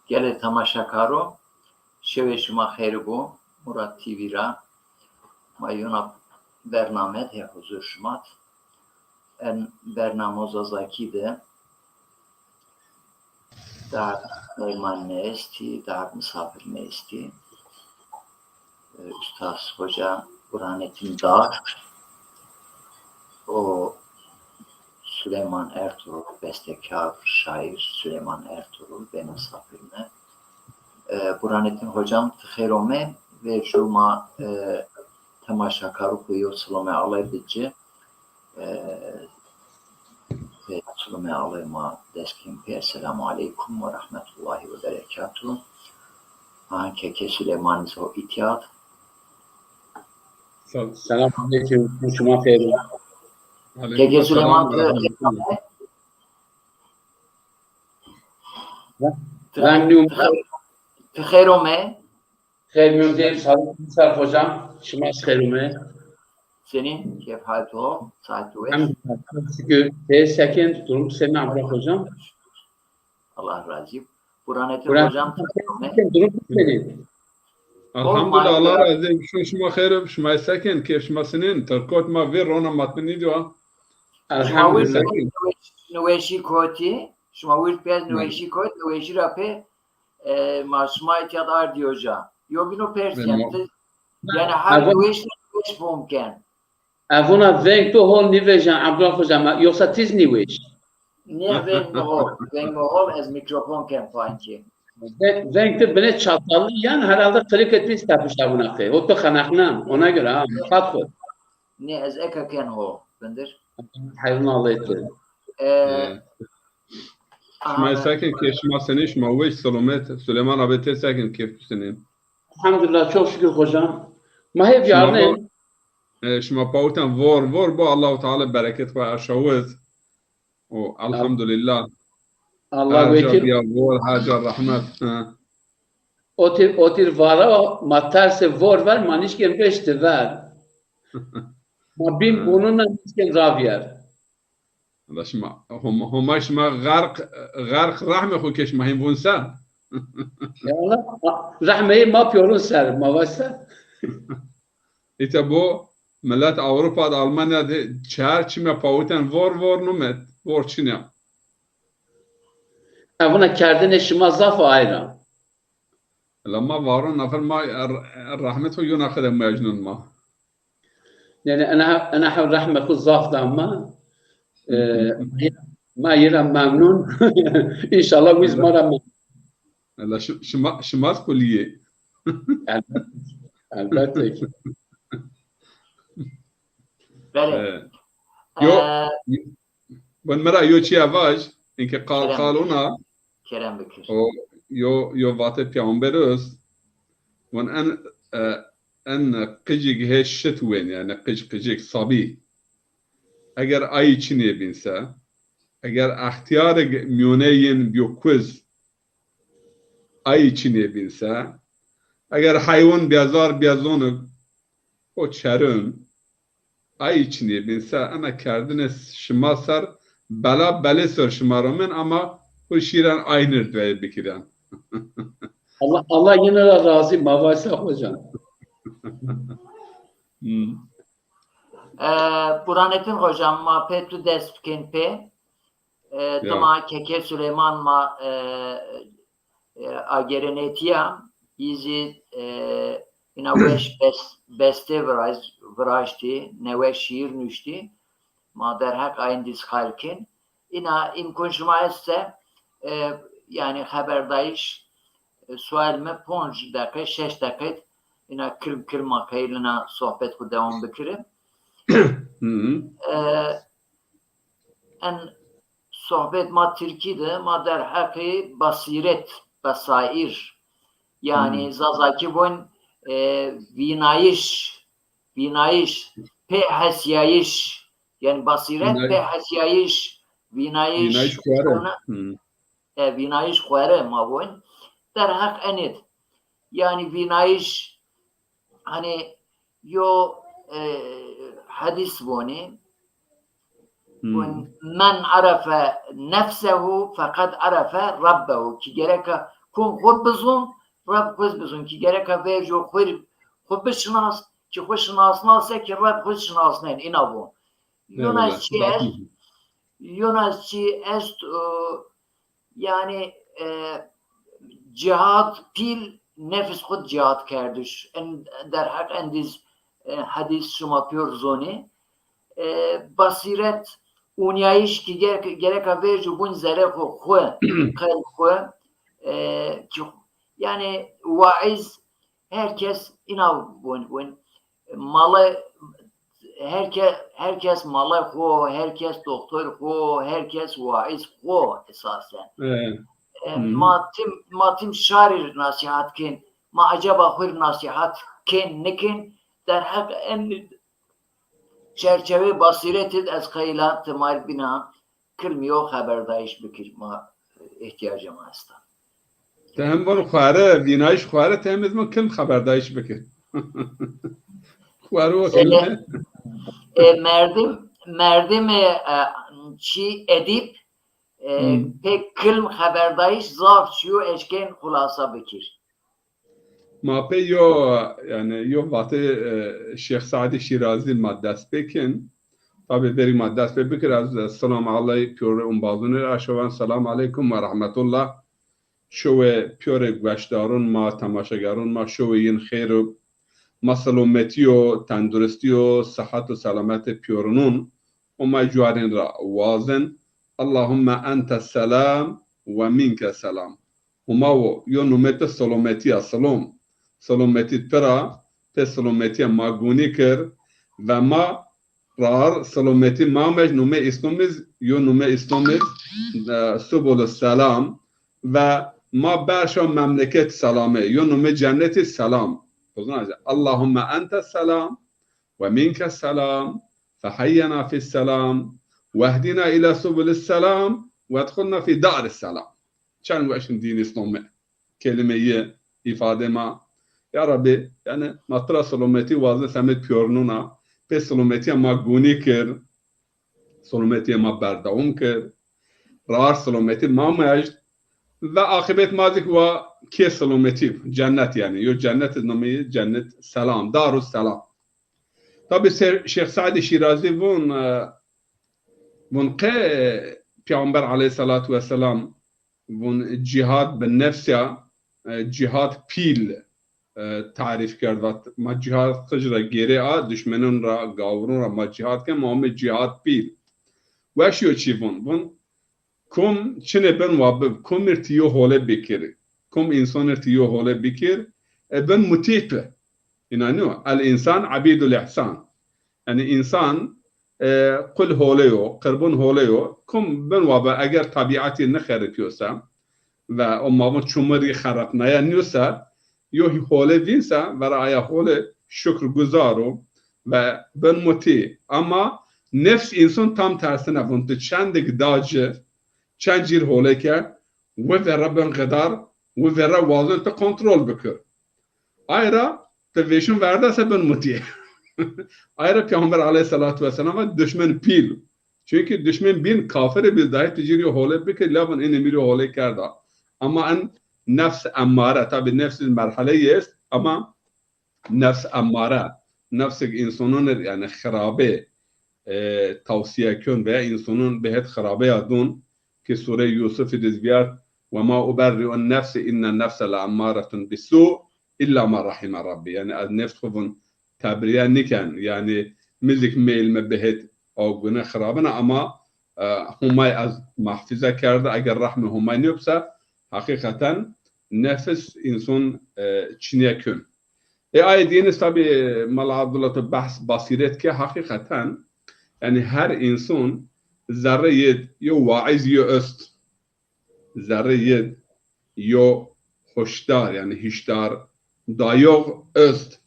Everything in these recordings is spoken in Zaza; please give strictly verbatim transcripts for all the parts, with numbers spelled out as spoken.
Gelê temaşakaro, şewê şima xeyr bo. Murat T V ra ma yona bername de huzur şima d. En bernamo Zazakî de dard meyman nêestî, dard misafir nêestî. E, Ustaz Hoca Burhanettin Dağ û Süleyman Ertuğrul, bestekar, şair Süleyman Ertuğrul bê misafir mi. E, Burhanettin Hocam, ti xeyr ome. Vêr ju ma, e, temaşakaro xwu yo silome alay bi ci. E, Pê silome alay ma dest kên pê. Esselamu aleykum ve rahmetullahi ve berekatuhu. Ahan keke Süleyman zî ho îtya d. Sel-, selam aleykum. Şima xeyr. Keke Süleyman, ti xeyr ome. Reng nîyo. Ti xeyr ome. Xeyr mîyon dê, sağlık, sağ hocam. Şima xeyr ome. Senîn, keyf hal to, saet to weş. Elhamdülillah, çok şükür. Tê sekin, durum senîn Abdullah hocam? Allah razî. Burhanettin hocam, durum senîn? Elhamdülillah, Allah razî. Şima, şima xeyr, şima sekin, keyf şima senîn? Tirkot ma vîr rona matmi nîdîwa. Elhamdülillah. Niweşî kotî, şima wir piyaz niweşî kot, niweşî ra pê e, ma şima îtya d ardî oca. Yo bîno pers ken. Ti, yanî her niweş niweş fom ken. Evona veng to hol nîvejîyan Abdullah hocam, yoksa tiz nîweş? Nê, veng mi hol, veng mi hol, ez mîkrofon ken pankî. Ve-, veng to binê çatalî yan herhalde klik etmiş tepişt evona qey. O to xeneqnan, ona göre ha, miqat xo. Nê, ez eka ken hol, bindir. Heywan Allah'tır. E, Şima sekin, keyf şima senîn, şima weş, selamet. Süleyman abi, tê sekin, keyf tu senîn? Elhamdülillah, çok şükür hocam. Ma hê vîyarnê. E, şima pawiten vor vor bo, Allahu Teala bereket xo erşawit. O, elhamdülillah. Allah vekil. Her ca bîya vor, her ca rehmet. Ha. Otir, otir vara, ma tersê vor ver, ma nişkên veşti ver. Ma bîn bununa nişkên ravîyer. Valla şima, Hom-, Homay şima xerq, xerq rehmê xo ke şima hîn vûn ser. Ya Allah, rehmeyê ma pîyorûn ser, ma vaj ser. Îta bo milet Ewropa de, Almanya de çar çime pawiten vor vor numet, vor çinya. Evuna kerdinê şima zaf a ayra. La ma varon nafer ma r-, rehmet xo yona qede mecnun ma. Yanî ena, ena hew rehme xo zaf da ma. E, ma yê ra memnun. Înşallah wiz ma ra memnun. Ela şi-, şima, şima kulî yê. Elbette. Elbette ki. Belê. E, yo, e, Vun mi ra yo çîya vaj, inke qal, kerem, qal ona. Kerem bikir. O yo, yo vate peyxamber est. Vun en, e, en qicig hê şit wen, yanî qic, qicig, sabî. Eger ayî çinê bîn se, eger extîyarêg mîyonê yin bîyo kuz, ayî çinê bîn se, eger heywan bîya zar bîya zonik, o çerin, ayî çinê bîn se, ena kerdinê şima ser bela, belê ser şima romên, ama xo şîren aynir duayê bikirên. Allah, Allah yine ra razî, ma vaysa hocam. Hmm. E, Burhanettin hocam, ma pê tu dest bikên pê. E, ya. Dima Keke Süleyman ma, e, e, agerenetîya, yî zî, e, îna weş bes-, bestê viraj-, viraştî, newe şîîr nuştî. Ma derheq ayin dîs xal kên. Îna îmkun şima ese, e, yanî xeberdayîş, e, sual mi ponc deqe, şeş deqe, îna kilm kilma qeylina sohbet xwu dewam bikirim. Hı hı. E, En sohbet ma tirkî de, ma derheqê basîret, besaîr, yanî, hmm, zazakî vûn, e, vînayîş, vînayîş, pê hesîyayîş, yanî basîret, vînayîş, pê hesîyayîş, vînayîş, vînayîş xwere. Ona, hmm, e, vînayîş xwere ma vûn. Derheq enê d. Yanî vînayîş, hanî yo, e, hedîs vonî. Hmm. Vûn, "Men arefe nefsehu feqed arefe Rabbehu." Ki gereka Kon xo bizon, Reb xo zî bizon ki gereka verco xo, xo bişinas, ki xo şinasnase ki Reb xo şinasnen, îna von. Yona çi est, yona çi est, e, yani, e, cihad pîl nefis xo cihad kerdiş. En, derheq endîz, e, hedîs şima pîyor zonê. E, basîret, ûnîyayîş ki ger-, gereka verco bun zerê xo, xo, qelb xo, e, ki, yani waiz, her kes îna win, win, mala, her ke-, her kes mala xo, her kes doktor xo, her kes waiz xo esasen. E, ma tim, ma tim şarî rê nasîhat kên, ma eceba xo rê nasîhat kên, nikên, derheq en çerçevê basîretî de ez qeyla ti ma rê bîna kilmî yo xeberdayîş bikir, ma îhtîyacê ma esta. Ti hem vano xware, vînayîş xware, ti hem zî vano kilm xeberdayîş bikir. Xware o kilme. E, merdim, merdimê, e, çi edîb, e, pê kilm xeberdayîş zaf çîyo eşkên xulasa bikir. Ma pê yo, yani yo vatê, e, Şêx Seîdê Şîrazî ma dest pê kin. Tabî verî ma dest pê bikir, ez, e, selam aley pîyorê umbazûnê ra şowen, selam aleykum ve rahmetullah. Şowê pîyorê gueşdarûn ma, temaşegerûn ma, şowê yin xêr û ma selometî yo, tenduristî yo, sihet û selametê pîyorûnûn û ma cuarîn ra wazin. Allahumme ente selam ve minke selam. Huma wo, yo numê pê selometî ya, selom. Selometî ti ra, pê selometîya ma gunî kir ve ma rar selometî ma mej numê Îslamîz, yo numê Îslamîz, e, Subulus Selam ve ma berşa memleket selamê, yo numê cennetî selam. Allahümme ente selam ve minke selam, fehayyena fis selam, vehdina ila subulus selam, vedhulna fi daris selam. Çend weş in dîn Îslamî. Kelîmeyê, îfadê ma. Ya Rabbî, yani ma ti ra selometî wazin semêd pîyorûnûn a, pê selometîya ma gunî kir, selometîya ma berdewam kir, rar selometî ma mejid ve aqîbet ma zî wa kê selometî, cennet yani. Yo cennet nomeyê cennet selam, Darus Selam. Tabî Şê-, Şêx Seîdê Şîrazî vûn, e, vûn qe Peyxamber aleyhîsselatu wesselam vûn cîhad bi nefs ya, e, cîhad pîl, e, tarîf kerd. Vat, ma cîhad qij ra gêrê a, dişmenûn ra, gawirûn ra ma cîhad ken, ma omê cîhad pîl. Weş yo çî vûn? Vûn, kom çinê ben wa bib, kom ir ti yo hole bikir, kom însan ir ti yo hole bikir, e, ben mutî bi. Îna nîyo, el însan ebîdul îhsan. Yanî însan, e, qul hole yo, qirbûn hole yo, kom ben wa bi, eger tebîetî nixeripîyo se, ve o ma vûn çumurî xerepnaya nîyo se, yo hole vîn se, vera aya hole şukrguzar o ve ben mutî. Ama nefs însan tam tersine vûn, ti çendik da ci, çend cîr hole ke, wi verre ben qedar, wi verre wazon ti kontrol bikir. Ay ra ti vêşin verde se ben mutî. Ay ra Peyxamber aleyhîsselatu wesselam va dişmen pîl. Çunkî dişmen bîn kafirî bî, dayê ti cî rî hole bikir, la vûn înî mi rî hole kerda. Ama en nefs emmare, tabî nefs merheleyî est, ama nefs emmare, nefsêk însanûn ir, yanî xirabê, e, tewsîye kön veya însanûn bi het xirabeya dûn, ki Sûreyê Yûsifî de zî vîyart, "Ve ma uberri'un nefse inne nefse le emmaretun bissu illa ma rahime Rabbi." Yanî ez nefs xwu vûn tebrîye niken. Yanî mi zî ki meyl mi bi het aw gune xirabin a, ama, e, Humay ez mehfîze kerda, eger rehmê Humay nêbse, heqîqeten nefs însan, e, çinîye kön. E, ayê dîyêne tabî, e, Mela Abdullah to behs basîret ke, heqîqeten, yanî her însan zerrê yê yo waîz yo est. Zerrê yê yo hoşdar, yanî hîşdar dayox est.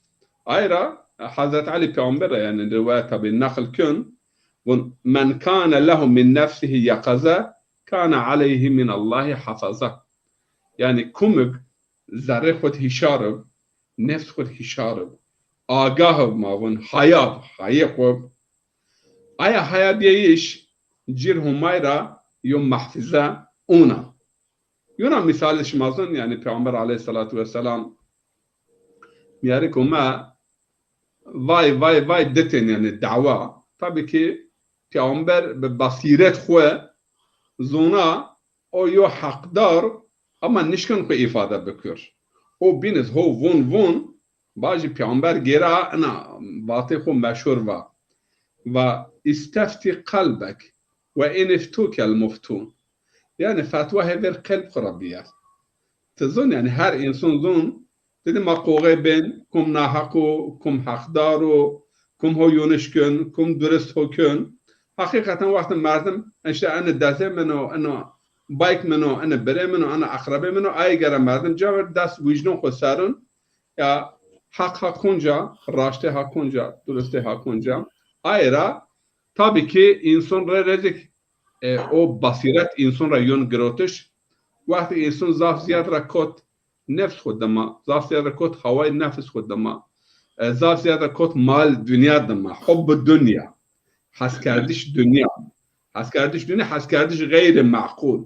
Ay ra Hezret Elî Peyxamber ra, yanî riwayet tabî neql kön, vûn, "Men kâne lehu min nefsihî yeqeze, kâne aleyhî min Allahî hefeze." Yanî kumik zerrê xwu d hîşar ib, nefs xwu d hîşar ib, agah ib, ma vûn haya b, hayê xwu ib. Aya haya bîyayîş cîr Humay ra yo mehfîze ûn a. Yona mîsalî şima zon, yanî Peyxamber aleyhîsselatu wesselam mîyarêko me vay, vay, vay ditên, yanî dawa. Tabî ki Peyxamber bi basîret xwu zona o yo heqdar, ama nişkin xwu îfade bikir. O bîn iz ho vun vun, vajî Peyxamber gêra ina vatê xwu meşhur va. Va, "İstefti kalbek ve in iftukel muftun." Yanî fetwa hê ver qelb xwu ra bîyer. Ti zon, yanî her însan zon, dedi ma qoxê bên, kum naheq o, kum heqdar o, kum ho yoniş kön, kum durist ho kön. Heqîqeten wextê merdim, işte ene dezê min o, ene bayk min o, ene birê min o, ene eqrebê min o, ayê gere merdim ca ver dest wijdon xwu serin, ya heq ha kunca, raştê ha kunca, duristê ha kunca. Ayê ra, tabî ki însan rê rezik, e, o basîret însan ra yon girotiş. Wextê însan zaf zîyad ra kot nefs xwu dima, zaf zîyad ra kot hawayê nefs xwu dima, e, zaf zîyad ra kot mal dinya dima, hubbu dunya, heskerdiş dinya. Heskerdiş dinya, heskerdiş xeyrî mequl.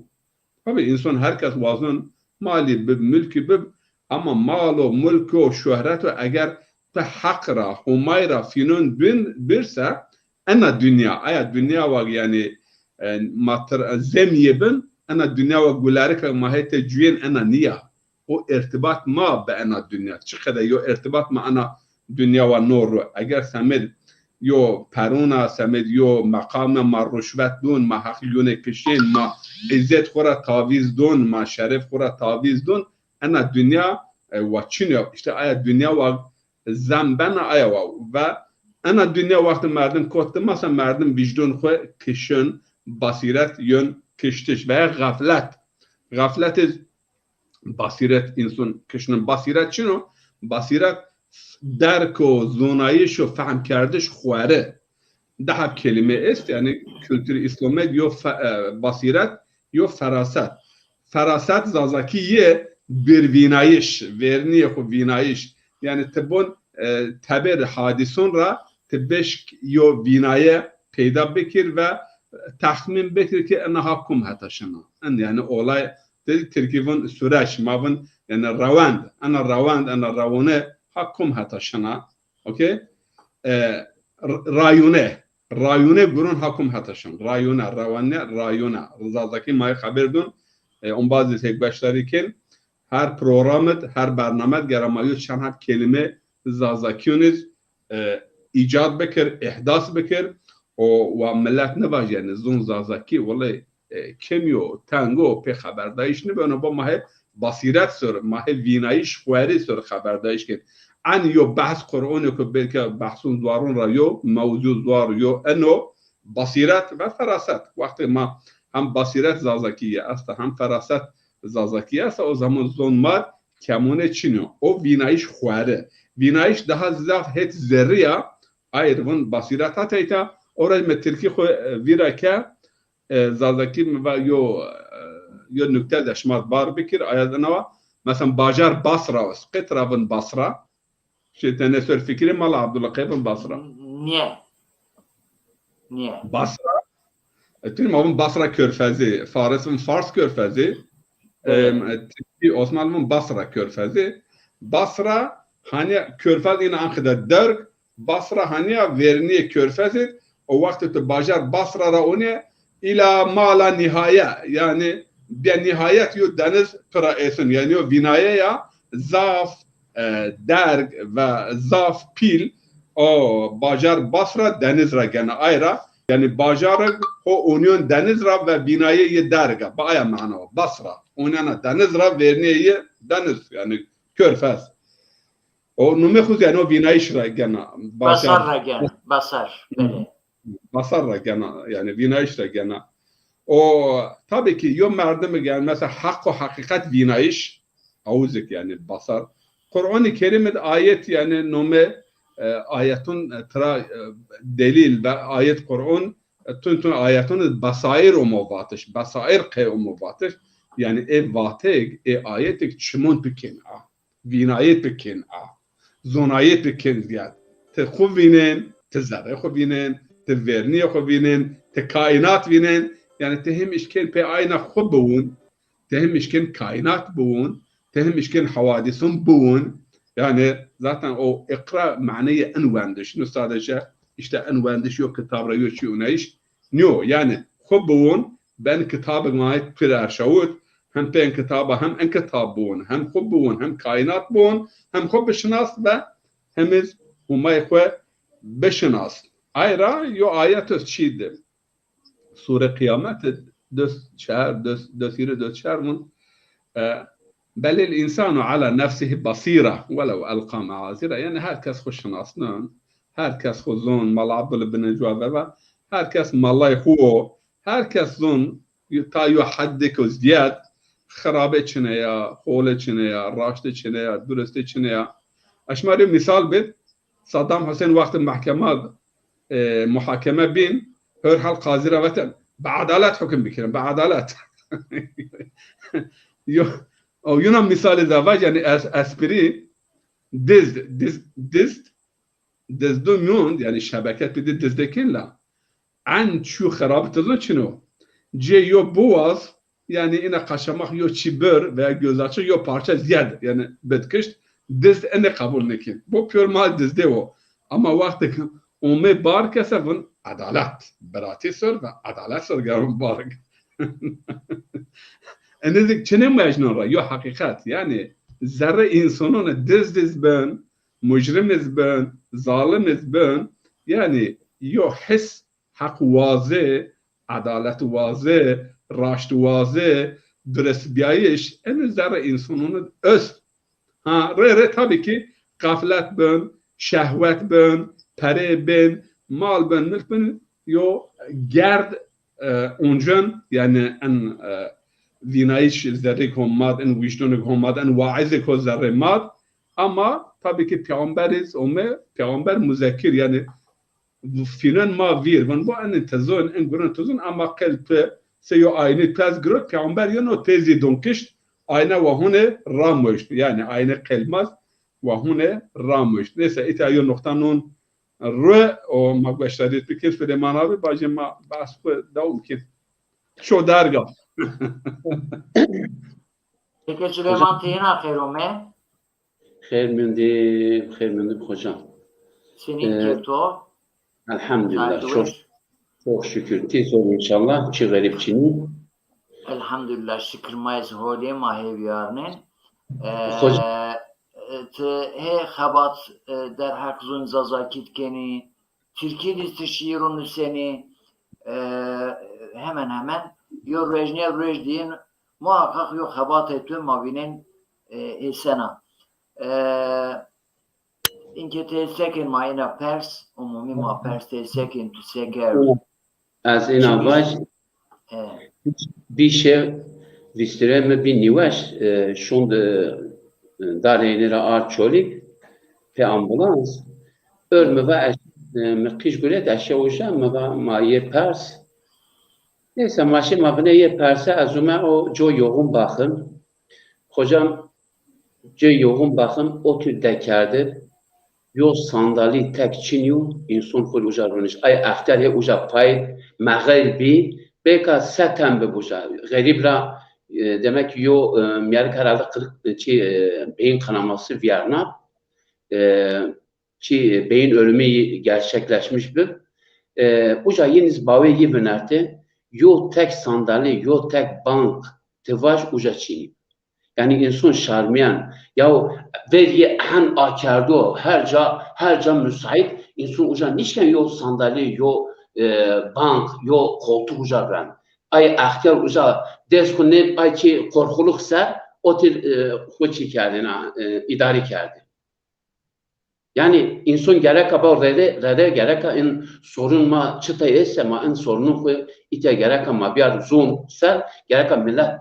Tabî însan her kes wazon malî bib, mulkî bib, ama mal o, mulk o, şohret o, eger ti heq ra, Homay ra fînon dun birse, ena dinya, aya dinya wa yanî, e, ma tir-, e, zemîye bin, ena dinya wa gulerika ma hê te cuyên ena nîya. O irtibat ma bi ena dinya. Çiqede yo irtibat ma ena dinya wa no ro. Eger semêd yo perûn a, semêd yo meqam a, ma ruşvet dûn, ma heq yûnê kişên, ma îzzet xwu ra tavîz dûn, ma şeref xwu ra tavîz dûn, ena dinya, e, wa çin yo. Îşte aya dinya wa zem bena aya wa. Ve ena dinya wextê merdim kot dima se merdim vîjdon xwu kişin, basîret yon kiştiş veya xeflet. Xeflet iz basîret însan kişnin. Basîret çin o? Basîret derk û zonayîş û fehmkerdiş xweri. Di heb kelîme est, yanî kulturê Îslamî yo fe-, e, basîret, yo feraset. Feraset zazakî yê birvînayîş, vernîyê xwu vînayîş. Yanî ti bon, e, teber hadîson ra ti beşk yo vînaye peyda bikir ve texmîn bikir ki ina ha kum heta şina. In yanî olay dedi tirkî vun süreç, ma vun yanî rewend, ina rewend, ina rewone ha kum heta şina. Okey? E, r-, rayune. Rayune gurun ha kum heta şin. Rayune, rayune, rayune. Zazakî ma yê xeber dun. E, ombazî têkbeşdarî kên. Her programid, her bernamed gera ma yo çend heb kelîme zazakîyon iz, e, îcad bikir, îhdas bikir. O wa milet nivajî yanî zon zazakî, wele e, kemî yo, teng o, pê xeberdayîş nibeno, ba ma hê basîret ser, ma hê vînayîş xwerî ser xeberdayîş kên. Enî yo behs Qur'onê ku belkî behsûn zuarûn ra yo, mewzû zuar yo, eno basîret ve feraset. Wextê ma hem basîret zazakî yê esta, hem feraset zazakî esta, o zaman zon ma kemûne çin o. O vînayîş xwerî. Vînayîş daha zaf hêt zerrî ya, ayr vun basîret ha teyta, o ra mi tirkî xwu, e, vîra ke, e, zazakî mi va yo, e, yo nukte de şima bar bikir, aya zî ena wa, mesela bajar Basra o, qet ra vin Basra? Şê tenê ser fikirê mala Abdullah qey vin Basra? Nîye. Nîye. Basra? E, tu ma vin Basra Körfezi, Faris vin Fars Körfezi, e, Tirkî Osmanlı vin Basra Körfezi. Basra, hanî Körfez îna anqide derg, Basra hanîya vernîyê Körfez id, o wextê tu bajar Basra ra onî, îla ma la nîhaye, yanî bîya nîhayet yo deniz tu ra êsin, yanî yo vînaye ya zaf, e, derg ve zaf pîl, o bajar Basra deniz ra gena ay ra, yanî bajarig ho onîyon deniz ra ve vînayê yê derg a, bi aya mana wa, Basra. Onîyena deniz ra, vernîyê yê deniz, yanî Körfez. O numê xwu zî yanî o vînayîş ra gena. Basar ra gena. Basar. Belê. Basar ra gena, yanî vînayîş ra gena. O tabî ki yo merdimig yanî mesela heq û heqîqet vînayîş, awuzik yanî basar. Qur'anî Kerîm id ayet yanî numê, e, ayetun, e, tira, e, delîl ve ayet Qur'an, e, tun tun ayetun id besaîr omo vatiş, besaîr qey omo vatiş. Yanî ê vateyg, ê ayetig çimon tu kên a. Vînayê tu kên a, zonayê tu kên zîyad. Ti xwu vînên, ti zerrê xwu vînên, ti vernîyê xwu vînên, ti kaînat vînên. Yanî ti him îşkên pê ayna xwu biwûn. Ti Ti him işkin kainat biwun, ti him işkin hewadisun biwun. Yani zaten o iqra maneyê in wendiş. No sadece işte in wendiş yo kitab ra yo çi uneyiş. Niyo, yani xwu biwun, ben kitabik ma pir erşawit, hem pê in kitaba hem in kitab biwun, hem xwu biwun, hem kainat biwun, hem xwu bişinas ve hem iz Humay xwu bişinas. Ay ra yo ayet öz çî di. Sûre Qîyamet id, des çar, des, des hîrê, des çar vun. E, belil însanu ala nefsihî basîra, welew elqa meazîra. Yanî her kes xwu şinasnin, her kes xwu zon, Mala Abdullah bin Ecwa ve ve, her kes malay xwu wo, her kes zon, ta yo heddêko zîyad, xirabe çine ya, hole çine ya, raşte çine ya, dureste çine ya. Ez şima rê mîsal bid, Saddam Hussein wextê mehkema, e, muhakeme bîn, herhal qazî ra vete, bi edalet hukim bikirin, bi edalet. Yo, o yuna mîsalê de vaj, yanî es-, esprî, dizd, dizd, dizd, dizdu miyond, yanî şebeket bidi dizdekîn la. En çû xerabî ti zon çin o. Cê yo biwaz, yanî îna kaçamak yo çî bir veya göz açık yo parça zîyad, yanî bid kişt, dizd enê qebul nêkîn. Bo pîyor mal dizdê wo. Ama wextêk omê bar kese vun edalet. Biratî ser ve edalet ser geron bar. Enê zik çinê mecnun ra, yo heqîqet. Yanî zerrê însonon dizd iz bin, mujrim iz bin, zalim iz bin, yanî yo his heq wazê, edalet wazê, raşt wazê, durestbîyayîş, enê zerrê însonon id est. Ha, rê rê tabî kî xeflet bin, şehwet bin, perê bin, mal bin, milk bin, yo gerd, e, uncun, yanî en, e, vînayîş zerrêk ho mad, en wîcdonik ho mad, en waizêk ho zerrê mad. Ama tabî kî peyxamber iz ome, peyxamber muzekir, yanî fînen ma vîr, vun bo enê ti zon, en guren ti zon, ama qel tu se yo aynî tu ez girot, peyxamber yeno tê zî don kişt, ayna wa hune ramoşt. Yanî ayna qel maz, wa hune ramoşt. Neyse, îta yo noqta non ru o ma gueştarît bikir, Süleyman abi, bacê ma behs xwu dewam kir. Şo derga. Peki Süleyman, teyna xêr ome. Xêr mendî, xêr mendî hocam. Senîn kewto? Elhamdülillah. Saet çok, weş. Çok şükür. Ti sor înşallah. Çi xerîb çinî? Elhamdülillah. Şikir ma ez holê ma hêvîyarnên. Hocam. E, e, ti hê xebat, e, derheq zon zazakî dikenî. Tirkî dî ti şîîro nusenî. E, hemen hemen yo ruej nê ruej dîyin muhakkak yo xebatê tu ma vînên, e, hêsena. E, Înke ti hêsekên ma êna pers, umumî ma pers ti hêsekên tu se kerd? Ez êna vaj, e, bî şev vîstirê mi bî nîweş, e, şond, e, darê ênê ra ard Çolîg, pê ambulans. Ör mi va ez, e, mi qîj guret, ez şew uca, mi va ma yê pers. Neyse, ma şê ma binê yê perse, ez ume o co yoğun bakım. Hocam, cê yoğun bakım otir dekerde, yo sandalî tek çinî yo, înson xwu rê uca roniş. Ay extiyar hê uca pay mexel bî, bêka se ten bi uca. Xerîb ra, e, demek ki yo, e, mîyarik herhalde kırık, e, çi, e, beyin kanaması viyarna. E, çi, e, beyin ölümü gerçekleşmiş bi. E, uca yîn iz bawê yî vinertê, yo tek sandalî, yo tek bank, ti vaj uca çinî. Yanî înson şarmîyen. Yaw verî hen akerdo, her ca, her ca müsait, înson uca nişken yo sandalye, yo, e, bank, yo koltuk uca ben. Ay extiyar uca dest xwu nê, ay çi korkuluk ser, otir, e, xwu çi kerdêna, e, îdarî kerdê. Yanî înson gereka ba rere, rere gereka in sorun ma çita êse ma in sorunun xwu îtya gereka ma biyar zon ser, gereka millet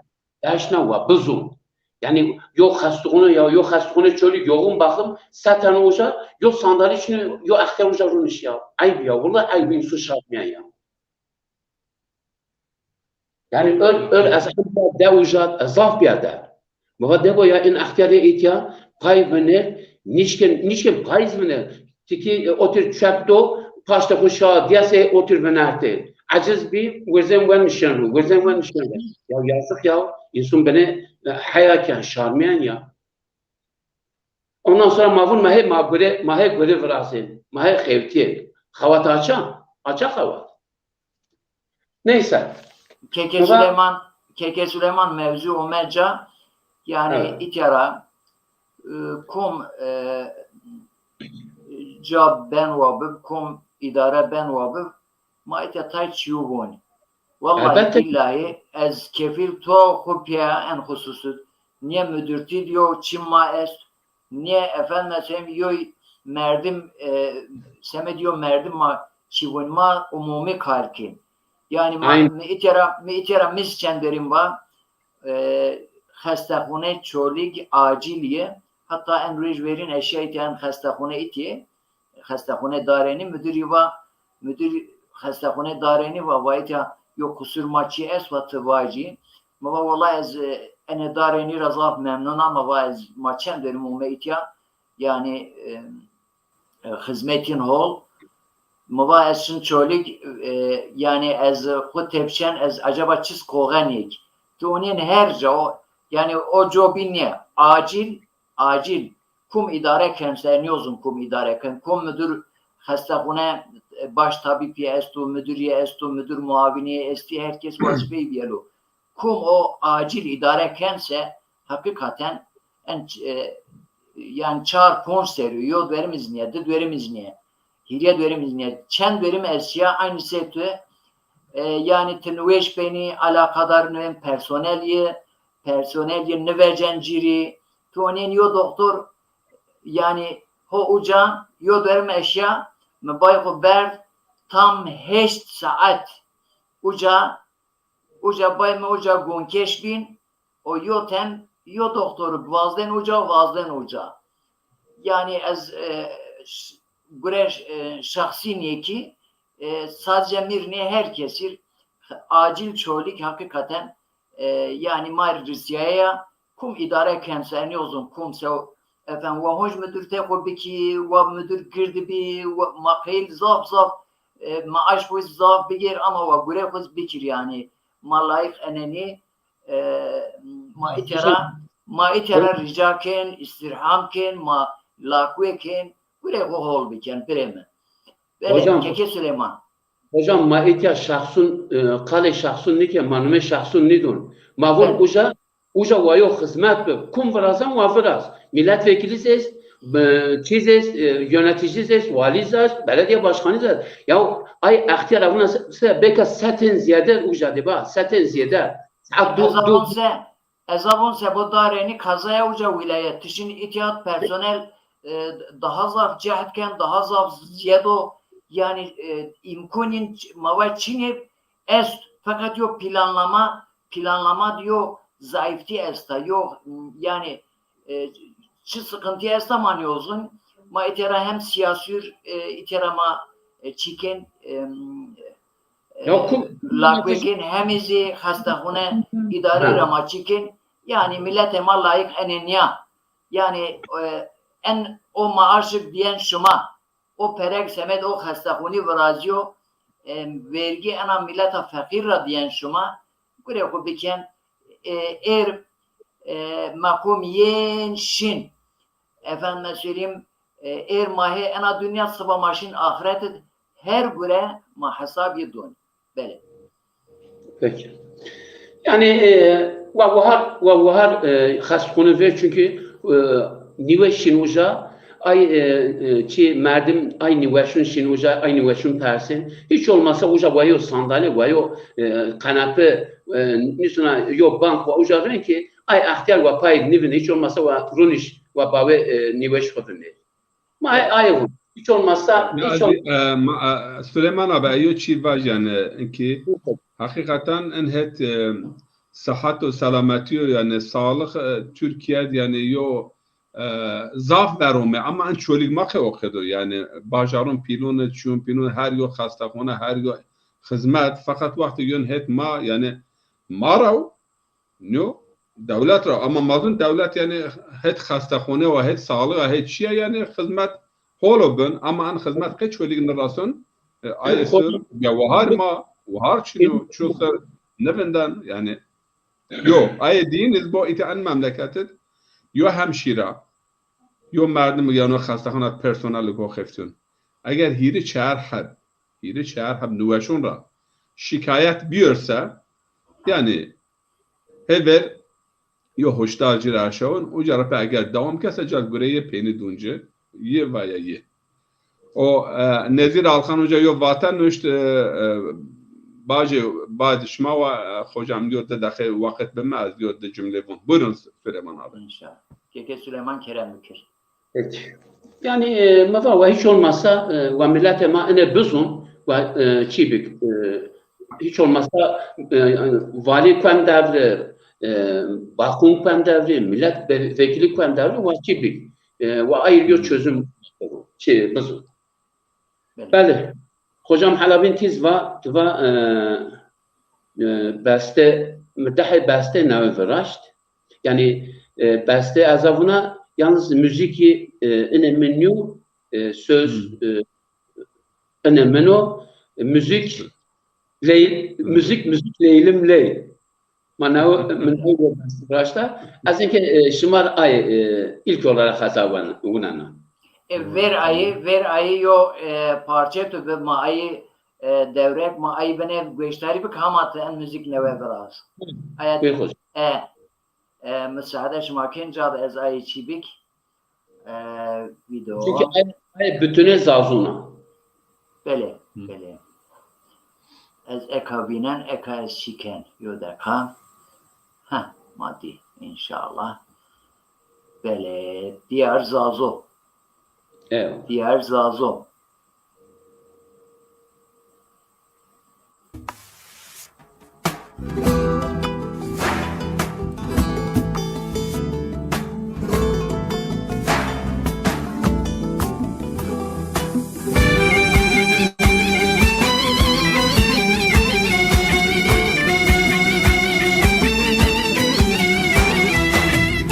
eşna wa bizon. Yanî yo xestixone ya, yo xestixone Çolîg yoğun bakım, se tane uca, yo sandalye çinî, yo extiyar uca runiş ya. Eyb ya, wullah eyb, înson şarmîyen ya. Yanî ör, ör ez hempa de uca, ez zaf bîya de. Mi va debo ya in extiyarê îtya, pay viner, nişkin, nişkin pay viner. Tikî, e, otir çep do, paştê xwu şa diyasê otir vinertê. Eciz bî, wirzên wenişen ro, wirzên wenişen ro. Ya yazık ya, însan binê, e, heya ken, şarmîyen ya. Ondan sonra ma vun ma hê ma gure, ma hê gure virazên, ma hê xewtîyên. Xewat aça, aça xewat. Neyse. Keke Süleyman, Keke Süleyman mevzu ome ca, yani, evet, itya ra, e, kom, e, ca ben wa bib, kom idare ben wa bib, ma itya tay çîyo vonî. Wallahi, elbette, billahi ez kefil to xu pîya en xususud. Niye müdürtî diyo çim ma est, niye efendime söyleyeyim yoy merdim, e, semed yo merdim ma çîvûn ma umumi kar kên. Yani ma, aynen, mi itera, mi itera mis çenderim va, e, xestexune Çolîg acil ye. Hatta en roj verîn eşya itya en xestexune itye. Xestexune Darênî müdürî va, müdür xestexune Darênî va, va itya yo qusur ma çi est, va ti vacî. Mi va wela ez, e, ene Darênî ra zaf memnun a, mi va ez ma çend derim ume itya. Yani, e, e, xizmetîn hol. Mi va ez şin Çolîg, e, yani ez xu tepşen, ez acaba çiz koxen yek. Ti onên her ca o, yani o co bî nê, acil, acil. Kum idare ken se, niyozun kum idare ken. Kum müdür xestexune, e, baş tabîpî esto, müdürî esto, müdür muavinî estî, herkes wazîfeyî bîyelo. Kum o acil idare ken se, heqîqaten en, e, yani çar ponc serî, yo derim iznîye, di derim iznîye, hîrye derim iznîye, çend derim ez şiya, aynı sektör, e, yani ti niweş benî, alakadar nuen personel ye, personel ye nivecen cîrî, ti onên yo doktor, yani ho uca, yo derim eşya, mi bay xu berd tam heşt saet uca, uca bay mi uca gonkeş bîn, o yo tem, yo doktoru vazdên uca, vazdên uca. Yani ez, e, ş-, gure, e, şexsî nêkî, e, sadece mi rê nê, her kesî rê acil Çolîg heqîqaten, e, yani ma rê risîyaye ya, kum idare ken se, niyozun kum se, efendim, wa honc müdürtê xu bikî, wa müdür girdi bî, wa ma qeyl zaf zaf, e, maaş xu zaf bigêr ama wa gure xu bikir yani. Ma layîq enenî, e, ma itera, ma itera rica kên, îstîrham kên, ma lakwe kên, gure xu hol biken, birê mi. Belê, hocam, Keke Süleyman. Hocam, ma itya şexsun, e, qalê şexsun nîke, ma numê şexsun nîdon. Ma von, evet, uca, uca wa yo xizmet bi. Kum virazan wa viraz. Milletvekili zî est, e, çî zî est, e, yönetici zî est, walî zî est, belediye başkanı zî est. Ya ay extiyar avuna se, se beka setên ziyade uca de ba, setên ziyade. Saat du, ez a du. Von se, ez a von se bo Darênî kazaya uca wîlayet. Tişin itiyat personel, e, daha zaf cehd ken, daha zaf ziyado, yani, e, îmkonîn ç-, ma va çinê est, feqet yo planlama, planlama di yo zayıftî esta, yo, yani, e, çi sıkıntı esta ma niyozun. Ma itera hem siyasür, e, itera ma, e, çiken, e, e, ya, ku-, lakwe ken, hem zî xestexune îdarî ra ma çiken. Yani milletê ma layîq enê nîya. Yani, e, en o maaşi diyen şima, o perek semed o xestexunî virazîyo, e, vergî ena mileta feqîr ra diyen şima, gure xu biken, e, êr, e, meqom yên şin. Efendime söyleyeyim, e, êr ma hê ena dinya, siba ma şin axiret id, her gure ma hesab yi don. Belê. Peki. Yani, e, wa wahar, wa wahar, e, xestxune ver, çünkü, e, nîweş şin uca, ay, e, e, çi merdim ay nîweşun şin uca, ay nîweşun persên. Hiç olmazsa uca wa yo sandalye, wa yo, e, kanepe, e, nîsuna yo bank wa uca ren ki, ay extiyar wa pay nîvin, hiç olmazsa wa runiş, wa bawe, e, nîweş xu vinê. Ma, e, aye vun. Hiç olmazsa, ya, hiç ol- e, ma, e, Süleyman abi, eyo çi vaj yani, inki hakikaten in het, e, sıhhat û selametî yo, yani sağlık, e, Türkiye, yani yo, e, zaf verome, ama in Çolîg ma qe o qedo, yani bajarun pîlun, çiyun pîlun, her yo xestexune, her yo xizmet, fakat wextê yon het ma, yani ma ra Nîyo, dewlet ra. Ama ma zun dewlet, yani, het xestexune wa, het sağlığa, het çiya, yani, xizmet holo bin. Ama en xizmet qe Çolîg nirason, e, aye sor, ya wahar ma, Wahar çin o, ço ser nivindan, yanî. Yo, aye dîn iz bo îta en memleket id, yo hemşîra, yo merdim, yanî xestexana personel ko xeftun. Eger hîrê çar heb, hîrê çar heb niweşon ra şikayet bîyorse, yanî hever yo hoşdar ci ra şewin, uca ra pe eger dewam kese, cal gureyê peynî dûn ci, yi vaya yi. O, e, Nezîr Alkan Hoca yo vate nuşt, e, e, bacê, bacê şima wa, e, hocam, yo di deqe waqit bime, ez yo di cumle vun. Buyurun Süleyman abi. İnşallah. Keke Süleyman kerem bikir. Peki. Yani, e, mi va, ve hiç olmazsa, e, ve milletê ma ine bizun, ve, e, çî bik, e, hiç olmazsa, e, vali kuem devri, e, bakun kuem devri, millet be-, vekili kuem devri, ve çî bik. E, ve ayır yo çözüm, çi, bizun. Belê. Belê. Hocam Helabîn tîz va, ti va, e, e, beste, mi dehê beste newe viraşt. Yanî, e, beste ez a vuna, yalnız müzikî, e, ine mi nîyo, e, söz, e, ine min o, e, müzik, ley-, müzik, müzik leylim ley. Ma newe, mi newe beste viraşta. Ez inke, e, şima r ay, e, ilk olarak heta wen-, winena. E, ver ayî, ver ayî yo, e, parçe tu bi ma ayî, e, dewrek ma ayî bine gueştarî bik, hama ti en müzik newe viraz. Aya, bê xweş. E, e, misaade şima kên ca de ez ayî çî bik. E, video. Çünkü ay, ay bütüne zazuna. Belê, belê. Ez eka vînen, eka ez çî ken. Yo deqa. Heh, ma dî, înşallah. Belê, Diyar Zazo. Evet. Diyar Zazo.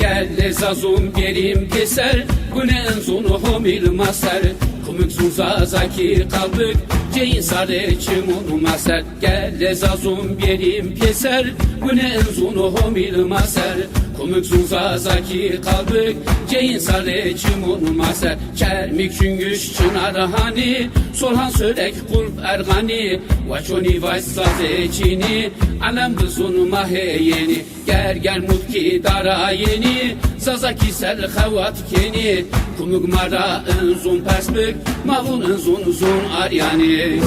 Gelê zazûn bêrîn pêser, gune in zûn homîl ma ser. Kumik zûn zazakî qalbik, ceyîn sarê çimûn ma ser. Gelê zazûn bêrîn pêser, gune in zûn homîl ma ser. Kumik zûn zazakî qalbik, ceyîn sarê çimûn ma ser. Çermik, Çingüş, Çinar, Hanî, Solhan, Sölek, Qulp, Erxanî, wa çonî vaj zazê çînî, elem bizûn ma hê yenî. Ger ger mutkî dara yenî, zazakî ser xewat kenî. Kumik ma ra in zûn pers bik, ma vûn in zûn zûn aryanî.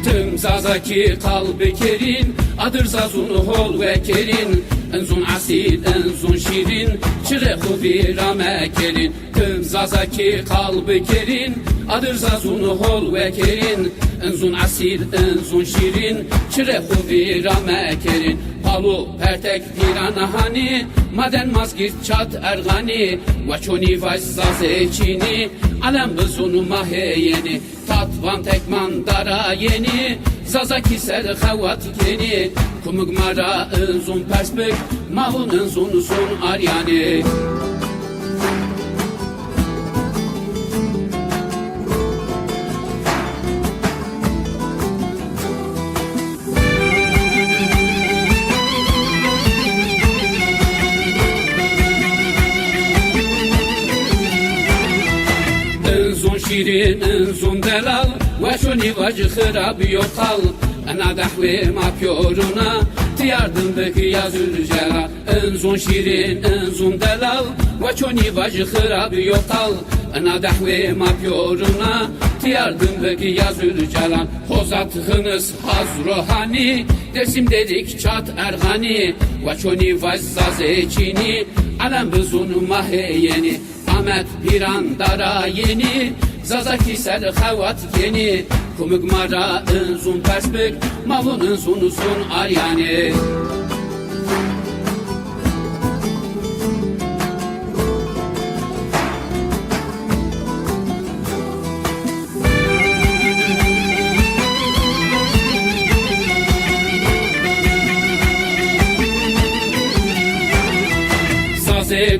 Tim zazakî qalbi kerîn, adir zazûn hol wekerîn. In zûn esîl, in zûn şîrîn, çirê xwu vîra mekerîn. Tim zazakî qalbi kerîn, adir zazûn hol wekerîn. In zûn esîl, in zûn şîrîn, çirê xwu vîra mekerîn. Palo, Pertek, Pîran, Hanî, Maden, Mazgîrt, Çat, Erxanî, wa çonî vaj zazê çînî, elem bizûn ma hê yenî. Tatvan, Tekman, Dara yenî, zazakî ser xewat kenî. Kumik ma ra in zûn pers bik, ma vûn in zûn zûn aryanî. In zûn şîrîn, in zûn delal, wa çonî vajî xirab yo qal. Ina dehwê ma pîyorûn a, ti yardim bik ya Zülcelal. In zûn şîrîn, in zûn delal, wa çonî vajî xirab yo qal. Ina dehwê ma pîyorûn a, ti yardim bik ya Zülcelal. Hozat, Xinis, Hazro, Hanî, Dêrsim, Dêrik, Çat, Erxanî, wa çonî vaj zazê çînî, elem bizûn ma hê yenî. Amed, Pîran, Dara yenî, zazakî ser xewat kenî. Kumik ma ra in zûn pers bik, ma vûn in zûn zûn aryanî.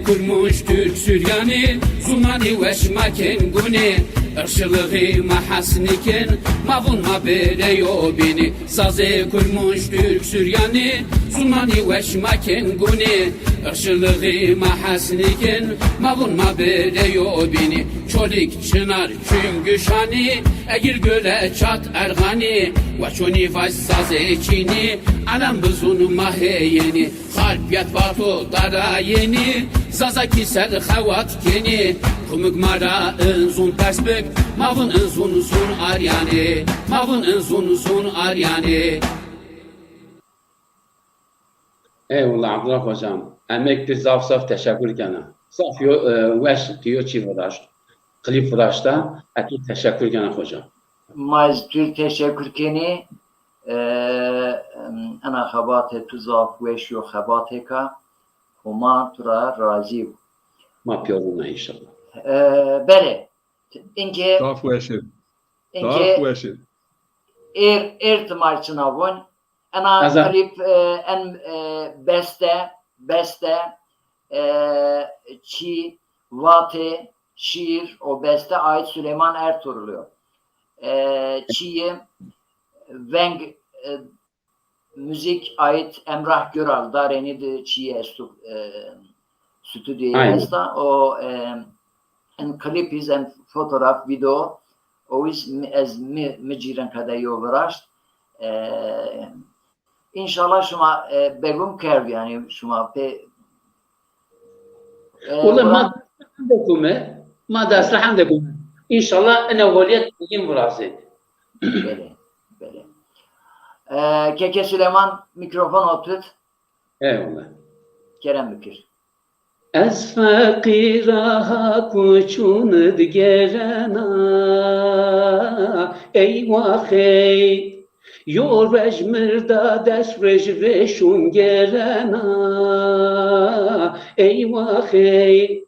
Kurmunc, Türk, Süryani, zumanî weş ma kên gunî, irşilixî ma hesnî kên, ma vun ma bêrê yo bînî. Sazê Kurmunc, Türk, Süryani, zumanî weş ma kên gunî, irşilixî ma hesnî kên, ma vun ma bêrê yo bînî. Çolîg, Çinar, Çunguşanî, Egir, Göle, Çat, Erxanî, wa çonî vaj sazê çînî, elem bizun ma hê yenî. Xarpiyet, Vato, Dara Yenî, Zazakî ser xewat kenî. Kumik ma ra in zun pers bik, ma vun in zun zun aryanî, ma vun in zun zun aryanî. Eyvallah Abdullah hocam. Emek pir, zaf zaf teşekkür kena. Zaf yo, e, weş tu yo çî viraşt. Klîp viraşta, ez tu teşekkür kena hocam. Ma ez tu teşekkür kenî. E, ena xebatê tu zaf weş yo xebatêka. Homa tu ra razî bo. Ma pîyoruna înşallah. E, belê. Inke, Zaf weş ib. Zaf inke weş ib. Êr, êr ti ma çina vun. Ena Ez a- klîp, e, en, e, beste, beste, e, çî, vatê, şîîr û beste ait Süleyman Ertuğrul o. E, çîyê veng, e, muzîk ait Emrah Göral, Darênî de çîyê esto, e, stûdyoyê Aynen. esta. O, e, en klîp iz, en fotograf, video, o iz mi, ez mi, mi cîrin qede yo viraşt. E, înşallah şima, e, begum kerd, yanî şima pê, e, Wele ma ulan dest hende kume, ma dest hende kume. Înşallah ene holiyet yin virazê. Belê, belê. E, Keke Süleyman, mîkrofon o tut. Eyvallah. Kerem bikir. Ez feqîra ha kuçûn id gerena, ey wax ey. Yo ruej mirda des ruej vêşûn gerena, ey wax ey.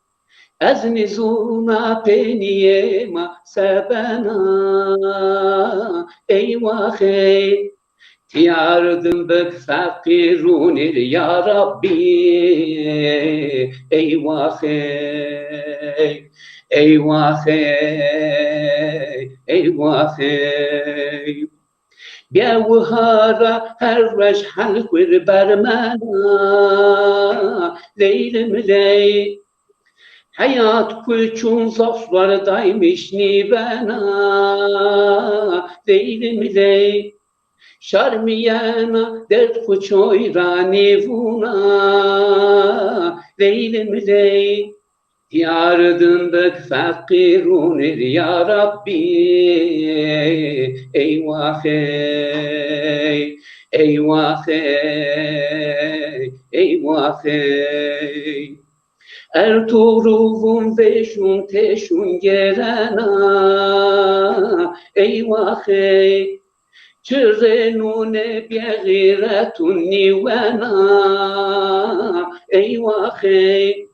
Ez nîzûna peynîyê ma se bena, ey wax ey. Tîyar din bik feqîrûnî ya Rabbî, ey wax ey, ey wax ey, ey wax ey. Bîye wiha ra her ruej hel xwir bermena, leylim ley. Heyat kuçûn zaf zor daymiş nîbena, leylim ley. Şarmîyena derd kuçoy ra nîvûna, leylim ley. Tîyar din bik feqîrûnî ya Rabbî, ey wax ey, ey wax ey, ey wax ey. Ertuğrul vun vêşûn têşûn gerena, ey wax ey. Çirê nûnê bêxîretûn nîwena, ey wax ey.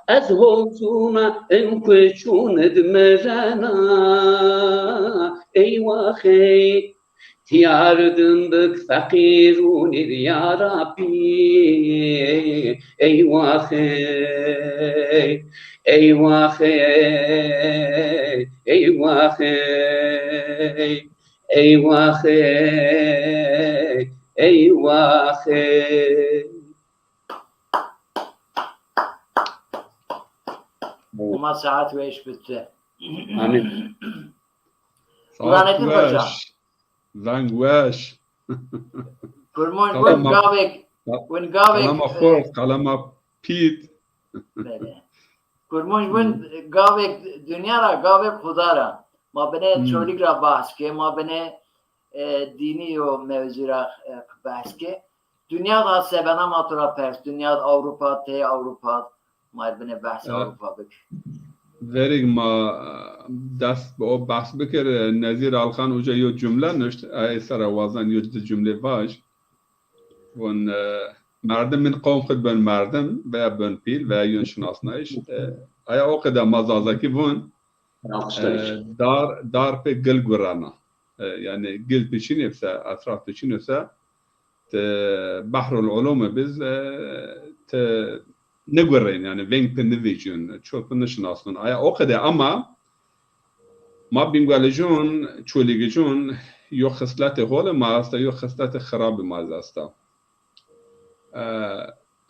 Ez hozûna in kuçûn id mirena, ey wax ey. Tîyar din bik feqîrûnî ya Rabbî, ey wax ey, ey wax ey, ey wax ey, ey wax ey, ey wax ey. Homa saet weş bitti. Amîn. Saet weş. Veng weş. Kurmanc win gavêk, win gavêk, qelema xort, qelema pît. Belê. Kurmanc win gavêk dinya ra, gavêk Xuda ra. Ma binê Çolîg ra behs ke, ma binê, e, dînî yo mewzû ra, e, behs ke. Dinya da sebena ma tu ra pers, dinya, Ewropa, tê Ewropa, ma binê behs Ewropa bik. Verîg ma dest bi o behs bikir, Nezîr Alkan uca yo cumle nuşt, ey sera wazan yo di cumle vaj. Vun, e, merdim min qewm xud bin merdim veya bin pîl veya yun şinasnayîş. E, aya o qede ma Zazakî vun, e, dar, dar pê gil gurana. E, yanî gil tu çinê bise, etraf tu çinê bise, ti behrul ulûmî biz, e, ti nigurên, yanî veng pi nivêcîn, ço pi nişinasnûn. Aya o qede ama ma Bîngwelicûn, Çolîgicûn yo xisletê holê ma esta, yo xisletê xirabî ma zî esta. E,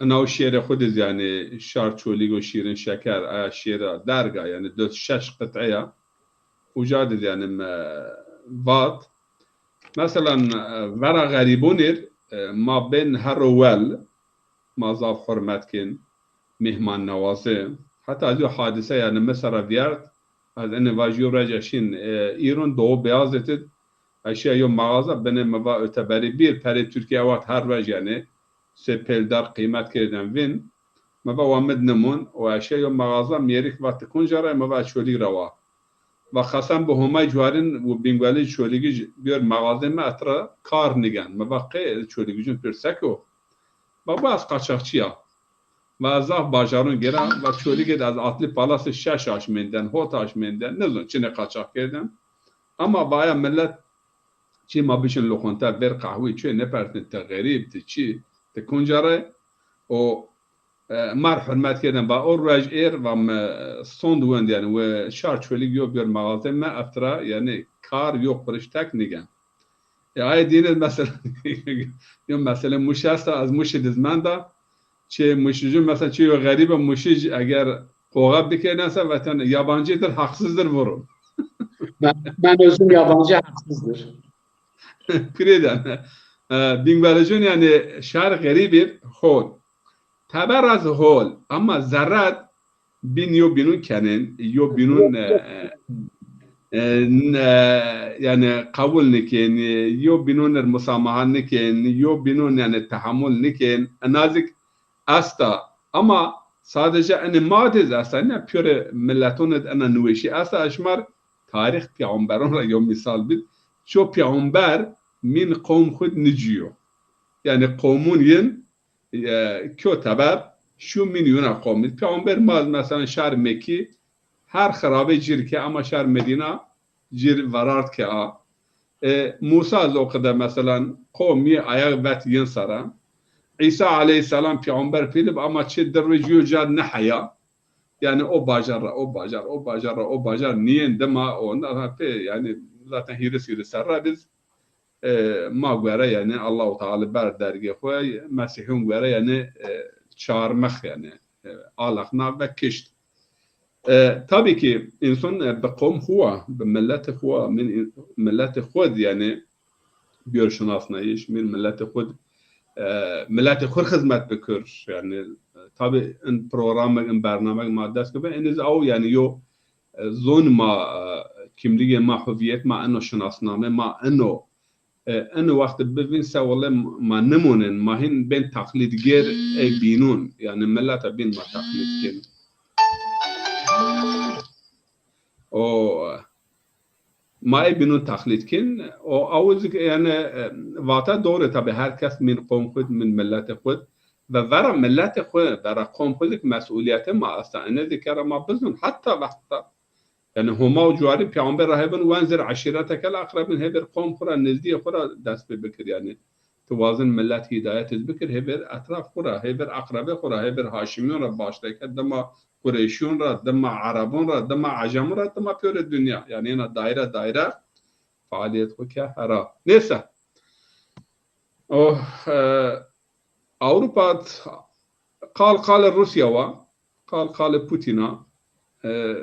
inaw şêrê xwu de zî, yanî şar Çolîg û Şîrin Şeker, aya şêra derg a, yanî dot şeş qit'e ya. Uca de zî, yanî mi vat. Meselan, e, vera xerîbûnî r, e, ma bên her ro wel, ma zaf hurmet kên, mîhmannewaze. Heta ez yo hadîse, yanî mi sera vîyert, ez enê vaj yo rec ez şîn, e, Îron Doğu Beyazıt id, ez şîya yo mağaza, binê mi va öteberi bir, perê Tirkîya wext her roj, yanî sê pêl dar qîmet kerdên vîn. Mi va wa mi d nimûn û ez şîya yo mağaza, mîyerik va ti kunca ra, mi va Çolîg ra wa. Va qesem bi Homay Cuarîn û Bîngwelij Çolîgij bîyor mağazê mi, et ra kar nîgen. Mi va qey Çolîgijûn pêr sek o? Va bu ez qaçaxçî ya. Va ez zaf bajarûn gêra, va Çolîgê de ez Atlı Palasî şeş aşmên den, hot aşmên den, nizûn çinê qaçax kerdên. Ama va aya milet çî ma bişin loqonte vêr qehwî çê, nêpersin ti xerîb, ti çî, ti kunca ra? O, e, ma r hurmet kerdên, va o ruej êr, va mi sond wend, yanî we şar Çolîg yo bîyor mağazê mi, et ra, yanî kar yo quriş tek nîgen. E, aye dîne mesela, yo mesele Mûş esta, ez Mûşî de zî menda. Çê Mûşicûn mesela çê yo xerîbe Mûşij eger qoxa bikerîn se, veten yabancıdır, haksızdır vurun. Ben, ben özüm yabancı, haksızdır. Pirêden. E, Bîngwelicûn, yanî şar xerîbî hol. Teber ra zî hol, ama zerret bîn yo bînûn kenên, yo bînûn, e, e, n-, e, yanî qebul nikên, yo bînûn ir musamaha nikên, yo bînûn yanî tehamul nikên. Ena zî esta. Ama sadece enê ma de zî esta, ne pîyorê miletûn id ena niweşî esta. Ez şima r tarîx peyxamberûn ra yo mîsal bid. Ço peyxamber mîn qewm xwu d nicîyo. Yanî qewmûn yin, e, kyo teber, şû mîn yuna qewmî. Peyxamber ma, mesela, şar Mekî her xirabê cir ke, ama şar Medîna cir verard ke a. E, Musa zî o qide, mesela, qewm yê ayağ vet yin sera. Îsa aleyhîsselam peyxamber pîl ib, ama çi di roj yo ca niheya. Yanî o bajar ra, o bajar, o bajar ra, o bajar nîyên dima, o na pê, yanî zaten hîris hîris serra biz e, ma guere, yanî Allahu Teala ber dergê xwu, Mesîhûn guere, yanî, e, çarmix, yanî, e, alexna ve kişt. E, tabî ki însan, e, bi qewm xwu wa, bi milletê xwu wa, min, milletê xwu d, yanî, bîyor şinasnayîş, min milletê xwu d, e, milletê xwu r xizmet bikir. Yanî, e, tabî in programek, in bernamek ma dest ke bi, in iz aw, yanî, yo, e, zon ma, e, kimlîgê ma, huvîyet ma ino, şinasname ma ino, e, ino wextê bivîn se wele ma nimonên, ma hîn bên teqlîdgêr ey bînûn. Yanî mileta bîn ma teqlîd kên. O, ma ey bînûn teqlîd kên. O, awizik, yanî, e, vate doğru, tabî her kes min qom xwu d, min milletê xwu d. Ve vera milletê xwu, vera qom xwu zik mesûlîyetê ma esta. Ene zî kera ma bizûn, heta wexta. Yanî Homa û Cuarî peyxamber ra hêvin wen zir eşîreteke l aqrebin, hêvir qom xwu ra, nizdîyê xwu ra dest pê bikir. Yanî ti wazin millet hîdayet iz bikir, hêvir etraf xwu ra, hêvir aqrebê xwu ra, hêvir Haşimîyon ra başteke, dima Qureyşîyon ra, dima Erebon ra, dima Ecemon ra, dima pêrê dinya. Yanî ena daîre daîre fealîyet xwu ke hera. Neyse. O, e, Ewropa d qal qalê Rûsya wa, qal qalê Putin a. E,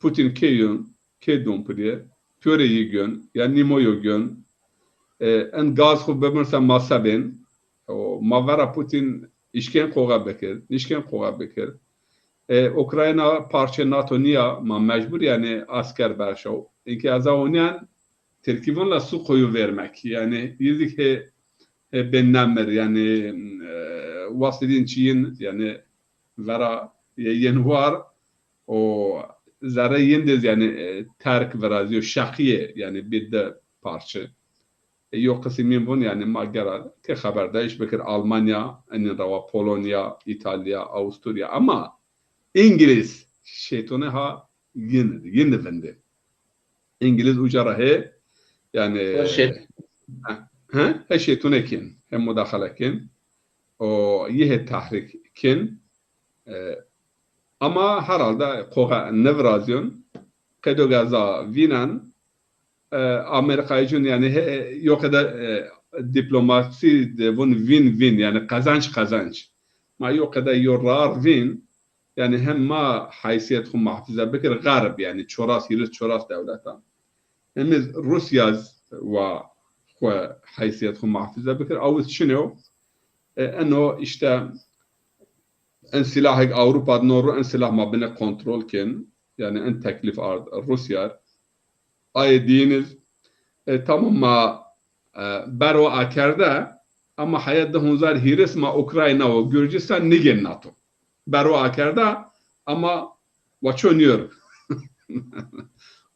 Putin kê yon, kê don pirî, pîyorê yi gön, ya nîmo yo gön. E, en gaz xwu bibirse ma se bên. O, ma vera Putin îşkên qoxe bikir, nîşkên qoxe bikir. E, Ukrayna parçê NATO nîya, ma mecbur, yanî, asker berşew. Inkî ez a onîyen, Tirkî vûn la suqoyu vermek. Yanî, yi zik hê, hê bên nemir, yanî, e, wastidîn çîyin, yanî, vera yê yin war, o zerrê yin de zî, yanî, e, terk virazîyo, şeqîyê, yanî, bî di parçe. E, yo qisimîn vûn, yanî, ma gera ti xeberdayîş bikir, Almanya, enîn ra wa Polonya, Îtalya, Awusturya, ama Îngilîz, şeytone ha yin, yin vinde. Îngilîz uca ra hê, yanî, he, he şeytone kên, he mudaxale kên, o yi hê tehrîk kên, E, ama herhalde koxe nêvirazîyon. Qedo gaza vînen, e, Amerîkayîcûn, yanî he, yo qede, e, dîplomasî de vûn win-win, yanî qezenc qezenc. Ma yo qede yo rar vîn, yanî hem ma heysîyet xwu muhafeze bikir, Xerb, yanî çoras, hîris çoras dewletan. Hem iz Rûsya z wa xwu heysîyet xwu muhafeze bikir. Awiz çin o. E, eno îşte en silahêk Ewropa di no ro, en silah ma binê kontrol kên. Yanî en teklîf ard Rûsya. Ayê dîyin iz, e, tamam ma, e, berwa akerde, ama heya di hezar hîris ma Ukrayna û Gurcistan nîgên nato. Berwa akerde, ama wa ço nîyor.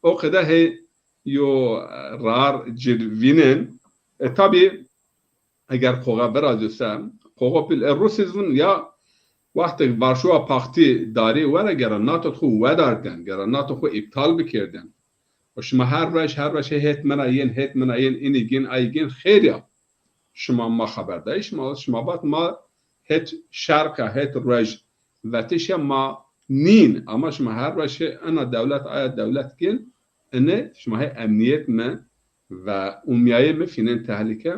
O qede hey yo, e, rar cil vînên. E, tabî, eger koxe virazîyo se, koxe pîl, e, Rûsî zî vûn ya wextêk Varşova Paktî darî were gera nato xwu wedardên, gera nato xwu îptal bikerdên. Û şima her rej, her rej hê hêt mina yên, hêt mina yên, inî gên, ayî gên, xêr ya. Şima ma xeberdayî, şima, şima vat ma hêt şerq a, hêt rej vetiş a ma nîn. Ama şima her rej hê ena dewlet, aya dewlet gên, inî şima hê emnîyet mi ve umyayê mi fînên tehlîke.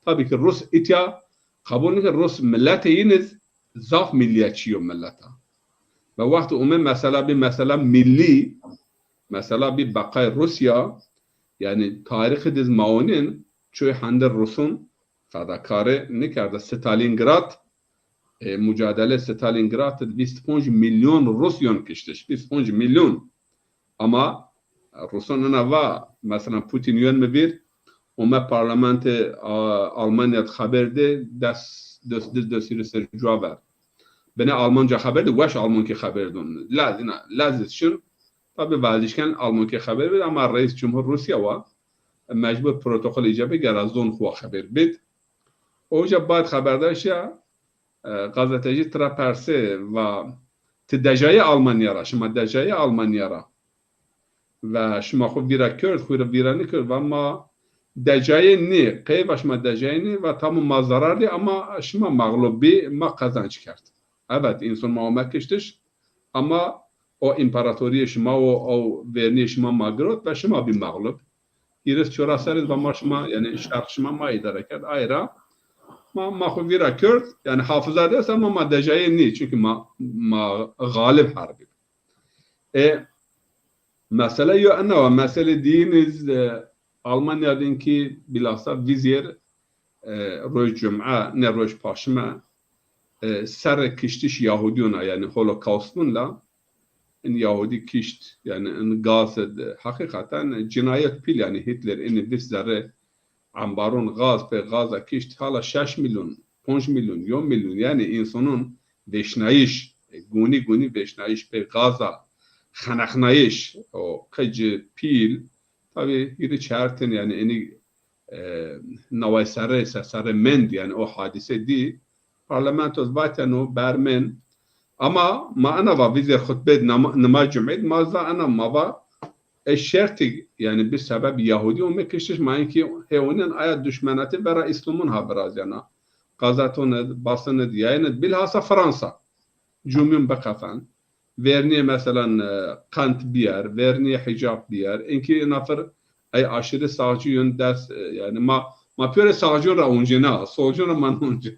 Tabî ki Rûs îtya qebul nîke, Rûs miletê yin iz zaf milliyetçî yo millet a. Ve wextê ume mesela bî mesela millî, mesela bî beqay Rûsya, yanî tarîxî diz ma onên, çoy hende Rûsûn fedakarî nêkerde. Stalîngrad, e, mucadele Stalîngrad id vîst ponc milyon Rûs yon kiştiş. Vîst ponc milyon. Ama, e, Rûsûn ina va, mesela Putin yon mi vîr, ume parlamentê, a, Almanya di xeber di, des, des, des, des hîris ser cuwa ver. Binê Almanca xeber di, weş Almankî xeber dun. Lez, ina, lez iz şin, tabî vezîşken Almankî xeber bid, ama reîs cumhur Rûsya wa, mecbur protokol îcabe gera zon xwu xeber bid. Oca bad xeberdaşî ya, e, gazetecî tira persê va, ti dejayê Almanya ra, şima dejayê Almanya ra. Ve şima xwu vîra kerd, xwu vîra nêkerd, va ma dejayê nî, qey va şima dejayê nî, va tamam ma zarar dî, ama şima mexlub bî, ma qezenc kerd. Evet, însan ma ome kiştiş, ama o împaratorîyê şima û o vernîyê şima ma girot ve şima bî mexlub. Hîris çora serê va ma şima, yanî şerq şima ma îdare kerd. Ay ra ma, ma xwu vîra kerd, yanî hafiza di est ama ma dejayê nî, çunkî ma, ma xalib herbî. E, mesele yo ena wa, mesele dîyin iz, e, Almanya din ki bilhassa vizyer, e, roj cum'e, ne roj paşme, e, serre kiştiş Yahudiyona, yanî Holocaust vun la, in Yahudi kişt, yanî in gaz id, heqîqeten cinayet pîl, yanî Hitler ini vîst zerre embarun gaz, pê gaza kişt, hala şeş milyon, ponc milyon, yo milyon, yanî însanun vêşnayîş, e, gunî gunî vêşnayîş pê gaza, xeneqnayîş, o qey ci pîl, tabî hîrî çertin, yanî enî, e, naway serre, se-, serre mend, yanî o hadîse dî, parlamento vateno bermen. Ama ma ena va vîzê xutbê nama-, nimaj cum'îd ma za ena ma va e şertî, yanî bi sebeb Yahudî ome kiştiş, ma inkî hêwinin aya duşmenatî vera Îslamûn ha virazyena. Gazeton id, basin id, yayın id, bilhassa Fransa. Cumyun biqefen. Vernîyê meselan, e, qent biyer, vernîyê hicab biyer. Inkî nafir ey aşırı sağcı yön ders, e, yanî ma, ma piyore sağcı ra oncena, solcun ra ma oncena.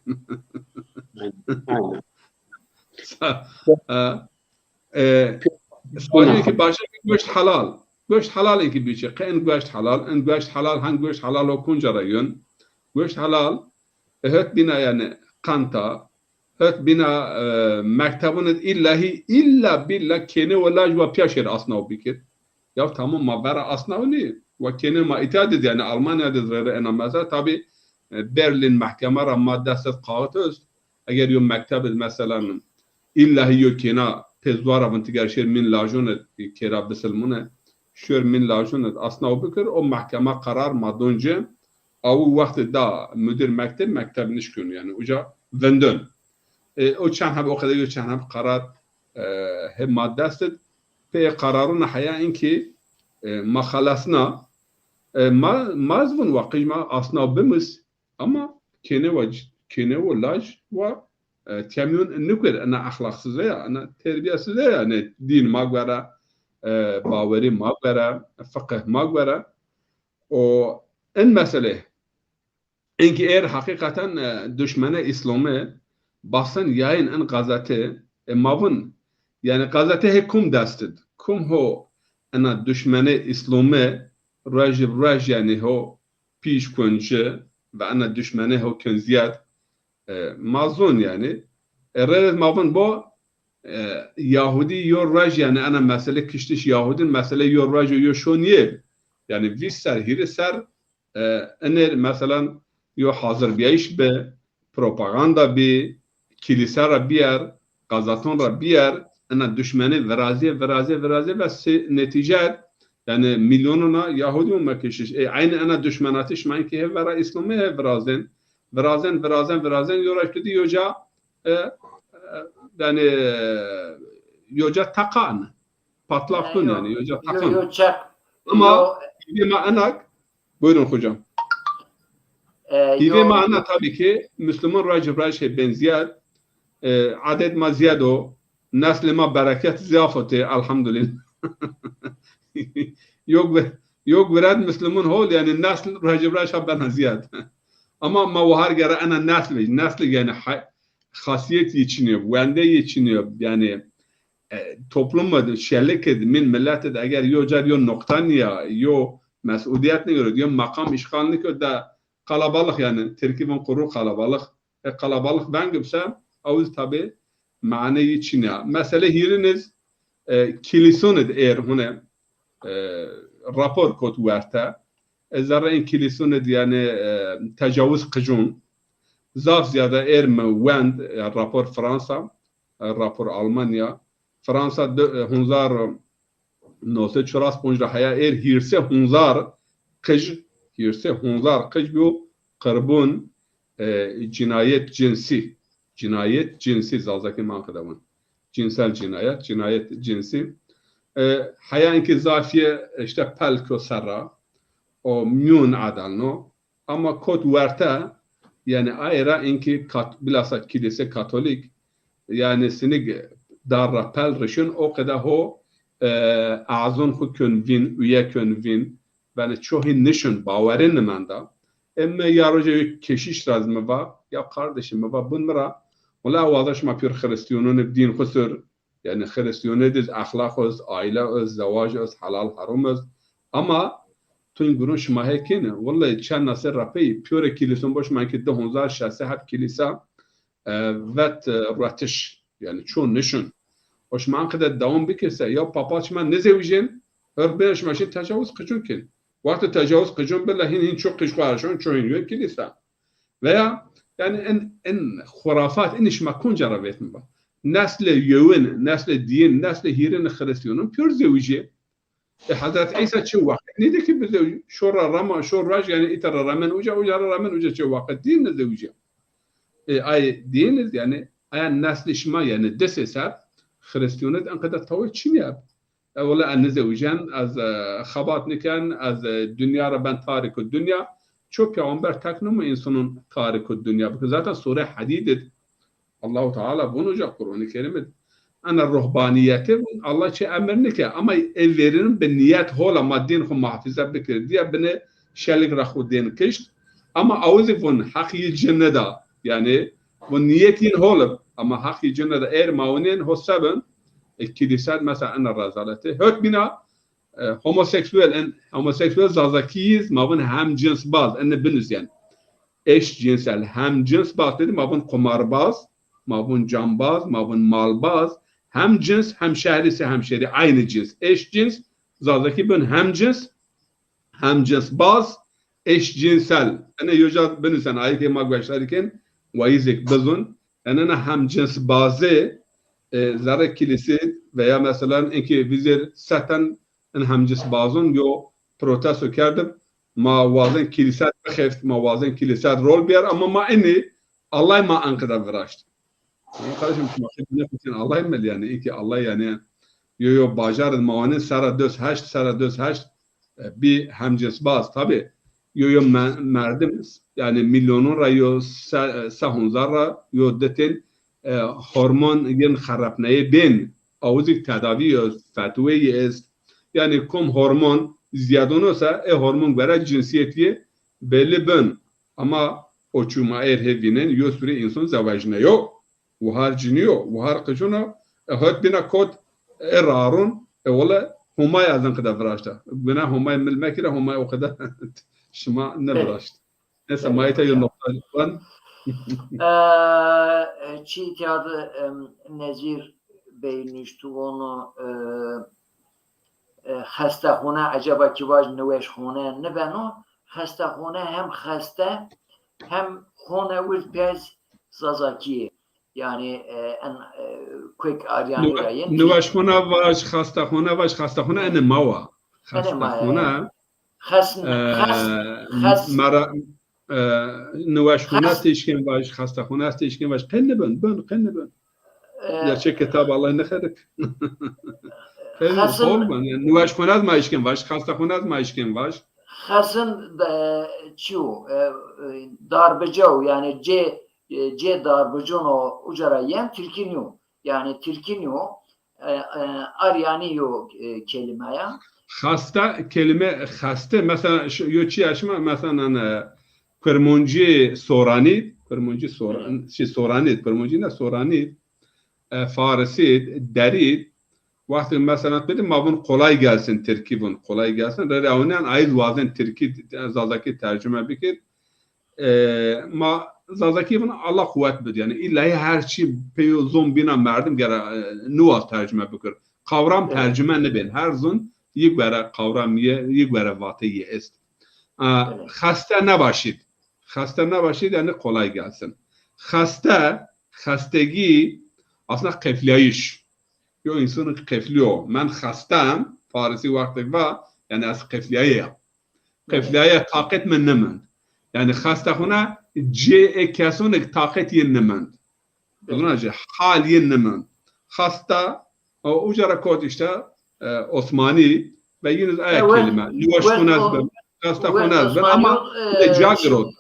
Aynen, aynen. Sa-, e, e, soalê ki başa ki goşt helal. Goşt helal ki biçe. Qe en goşt helal, en goşt helal, han goşt helal o kunca ra yön. Goşt helal, e, het bina yanî qanta, het bina, e, mektebun id illahî, illa billa kêne û laj wa piya şêr asnaw bikir. Ya tamam ma vera asnaw nî, wa kêne ma îtya did, yanî Almanya did rere ena mesela, tabî, e, Berlin mehkeme ra ma dest id kaxit est, eger yo mekteb id meselan îllahî yo kêna pê zuara vin tiger şêr min lajon id kêra bisilmune, şêr min lajon id asnaw bikir, o mehkeme qerar ma don ci, awu wextê da mudir mekteb, mekteb nişkun, yanî uca vindun. E, o çend heb, o qede yo çend heb qerar, e, hê ma dest id, pê qeraruna heya inkî, e, ma xelesna, e, ma, ma ez vun wa qij ma asnaw bimis, ama kêne wa c-, kêne û laj wa E, tîya mîyon nîkur, ena exlaqsiz ya, ena terbiyesiz ya, yanî dîn ma gore, e, bawerî ma gore, fiqih ma gore. O en mesele, inkî êr heqîqeten, e, duşmene Îslomî basen yayîn en gazete, e, ma vun, yanî gazete hê kum dest id, kum ho ena duşmene Îslomî ruej bi ruej yanî ho pîş kun ci ve ena duşmene ho kun zîyad, e, ma zon yanî. E, rê ma vun bo, e, Yahudî yo ruej yanî ena mesele kiştiş Yahudîn mesele yo ruej û yo şo nîyê. Yanî vîst ser, hîris ser, e, enê meselan yo hazirbîyayîş bi, propaganda bî, kîlîse ra bîyer, gazeton ra bîyer, ena duşmenî virazîye, virazîye, virazîye ve se-, netîce yanî mîlyonona Yahudî û mekişiş. Ê, eynî ena duşmenatî şima inkî hê vera Îslamî hê virazên, virazên, virazên, virazên, yo ruej tu dî yo ca, e, e, yanî, e, yo ca teqan, patlak bun yanî, yo ca teqan. Ama hîvê ma enak, buyurun hocam. E, hîvê ma ena tabii ki Müslüman ruej bi ruej hê bên zîyad, e, edet ma zîyad o, neslê ma bereket zîyaf o tê, elhamdulillah. Yo gu-, yo guret Müslüman hol, yanî nesl ruej bi ruej ha bena zîyad. Ama ma wahar gere ena nesl vej, nesl yanî ha-, xasîyet yê çinî yo, wende yê çinî yo, yanî, e, toplum id, şelik id, min millet id eger yo car yo noqta nîya, yo mes'ulîyet nîgirot, yo meqam îşxal nîkirot de qalabalix yanî, tirkî vun quru qalabalix, e, qalabalix veng bi se, awiz tabî maneyî çin a. Mesele hîrin iz, e, kîlîson id êr hune, e, rapor kot werte. E, zerre in kîlîson id yanî, e, tecawuz qicun. Zaf zîyade êr mi wend, e, rapor Fransa, e, rapor Almanya. Fransa de, e, hunzar no sey çuras ponc ra heya êr hîrsê hunzar qij, hîrsê hunzar qij bîyo qirbûn, e, cinayet cinsî. Cinayet cinsî, Zazakî ma qide vun. Cinsel cinayet, cinayet cinsî. E, heya inkî zafîye îşte pelk o serra, o mîyon edelno. Ama kot werte, yanî aye ra inkî kat-, bilhassa Kîlîse Katolîk, yanî sinig dar ra pel rişin, o qede ho, e, azon xu kön vîn, üye kön vîn, yanî çohî nişin, bawerî nimenda. Emme ya roje yo keşîş ra zî mi va, ya kardeşim mi va, bun mi ra, wela waza şima pîyor Xirîstîyonon ib dîn xu sur, yanî Xirîstîyonî diz exlaq iz, aîle iz, zewac iz, helal herum iz. Ama tun gurun şima hê kêni. Wellahî çend nesir ra pey pîyorê kîlîson bo şima ki di hunzar şeş sey heb kîlîsa, e, vet, e, ruetiş. Yanî ço nişun. O şima anqede dewam bikir se, ya papa şima nizewicên, hir bêne şima şin tecawuz qicun kên. Wexto tecawuz qicun bi la hîn hîn ço qij xu erşon, ço hîn yön kîlîsa. Veya, yanî, en, en xurafat, en şima konca ra vetn ba. Neslê yewin, neslê dîyin, neslê hîrin Xirîstîyonon pîyor zewicî. E, Hezret Îsa çi waqit nêde ki bizewicî? Şo ra rama, şo ruej, yanî, îta ra ramen uca, uca ra ramen uca, çi waqit dîyin nizewicî. E, ay dîyin iz, yanî, aya neslê şima, yanî, di sey ser Xirîstîyonî enqede tawê çinî ya. E, wele ez nizewicen, ez, e, xebat niken, ez, e, dinya ra ben tarîku dinya. Ço peyxamber tek nimo însanun tarîku dinya bike. Zaten sure Hedîd id Allahu Teala vun uca Qur'anî Kerîm id. Ena ruhbanîyeti Allah çi emir nike. Ama ê verînin bi nîyet hol a ma dîn xu muhafeze bikir. Dîya binê şelik ra xu dên kişt. Ama aw zî vun heq yi ci nida. Yanî vun nîyet yin hol ib. Ama heq yi ci nida. Êr ma winên ho sebin, e, kîlîse d mesela ena rezaleti. Hot bîna, e, homoseksuel, en, homoseksuel Zazakî yi zî ma vun hemcinsbaz, ene binusîyen. Eşcinsel, hemcinsbaz dedi, ma vun qumarbaz, ma vun cambaz, ma vun malbaz, hemcins, hemşehri ise hemşehri, aynı cins. Eşcins, Zazakî bin hemcins, hemcinsbaz, eşcinsel. Ene yo ca binusen, ayê ke ma gueştarî kên, wayîzêk bizun. Ene na hemcinsbazê, e, zerrê kîlîsî veya meselan inkî vîzêr seten in hemcinsbazun yo protesto kerdib. Ma wazen kîlîse bixeft, ma wazen kîlîse rol bîyer, ama ma inî Allay ma enqede viraşt. Ama kardeşim, şima xebat nêkên, Allay mel yanî, inkî Allay yanî, yo, yo, bajar id ma wanên sera dos heşt, sera dos heşt, e, bî hemcinsbaz. Tabî, yo, yo me-, merdim, yanî, mîlyonun ra yo se-, se hunzar ra yo di tên, e, hormon yin xerepneyê bên, aw zî tedavî yo, fetweyî est. Yanî kom hormon zîyadon o se, ê hormon gore cinsîyetî belli bin. Ama o çî ma êr hê vînên, yo sürü însan zewecneyo. Wahar cinî yo, wahar qijûn o, e, hot bîna kot, e, raron, e, wele Homay ez in qide viraşta. Guna Homay mil mekire, Homay o qide şima nêviraşt. Neyse, ma îta yo noqta van. E, çî tîya de, em, Nezîr Bey nuştu, vono, e, e, xestexone, eceba kî vaj niweşxone nibeno? Xestexone hem xeste hem xone wird pez Zazakî. Yanî, e, en, e, kuek aryanî ra yen. Niweşxona vaj, xestexona vaj, xestexona ene ma wa. Xestexona. Xesn, e, xesn, xesn. Mera, e, niweşxona têşkên vaj, xestexona têşkên vaj. Qe nibin, bin, qe nibin. E, gerçek kitab Allah nexerik. Qe nibin, xesn, bol bin. Yanî niweşxona ma işkên vaj, xestexona ma işkên vaj. Xesn de çi yo, e, e, darbice o, yanî cê, e, cê darbicon o, uca ra yen tirkî nîyo. Yanî tirkî nîyo, e, e, aryanî yo, e, kelîme ya. Xeste, kelîme xeste, mesela, ş-, yo çî ya şima, mesela, e, Kurmancî Soranî, Kurmancî Soran-, şey, Soranî, Kurmancî ne, Soranî, e, Farisî, Derî, wextê mesela bidî ma vun kolay gelsin, tirkî vun kolay gelsin, rê rê ewnen ayîz wazên tirkî, Zazakî tercüme bikir. E, ma Zazakî vun Allah quwet bid. Yanî îllahî her çî peyo zon bîna merdim gere, e, niwaz tercüme bikir. Kavram tercüme nibên. Her zon yi gere kavram yi, yi gere vate yi est. E, xeste nebaşîd. Xeste nebaşîd yanî kolay gelsin. Xeste, xestegî aslında qeflîyayîş. Yo însanî qeflîyo. Men xestem, Farisî wextêk va, yanî ez qeflîyaye ya. Qeflîyaye, taqet mi nimind. Yanî xestexona cê ê kesonêk taqet yê nimind. Biduna jî hal yê nimind. Xesta, o, uca ra kot îşte, e, Osmanî ve yunus aya kelîme. Niweşxona ez bin, xestexona ez bin ama, e, ca girot.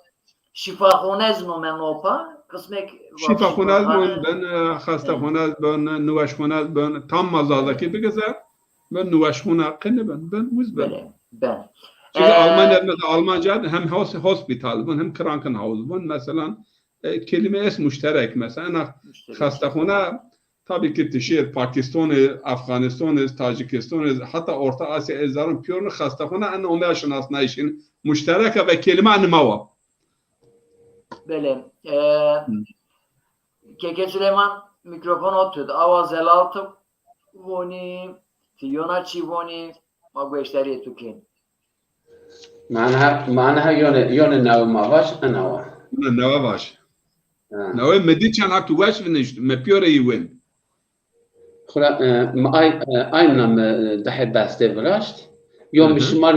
Şîfaxonez nomeno pa, qismek. Şîfaxonez bin, ben, e, xestexonez bin, niweşxonez bin, tam ma Zazakî bigize, ben niweşxona qe nibin, ben wiz bin. Belê, ben. Çünkü, e, Almanya, mesela Almanca hem hos-, hospital bin, hem Krankenhaus bin, mesela, e, kelîme est muşterek, mesela, ena xestexona, tabii ki tişêr Pakistanê, Afganistanê, Tacikistanê, heta Orta Asya ê zerrîn pîyorîn xestexona en omeya şinasnayîşîn muşterek a ve kelîme en ma wa. Belê. E, Keke Silêman, mîkrofon o tu di. Awa zelal tu vonî, ti yona çî vonî, ma gueşterîyê tu kên. Mana, mana yone, yone newe ma vaj, ena wa. Yone newe vaj. Ha. Newe mi dî çend hak tu weş vinişt, mi pîyore yî wên. Xura, e, mi ay, e, ayna mi, e, dehê bestê viraşt. Yo mi şimar,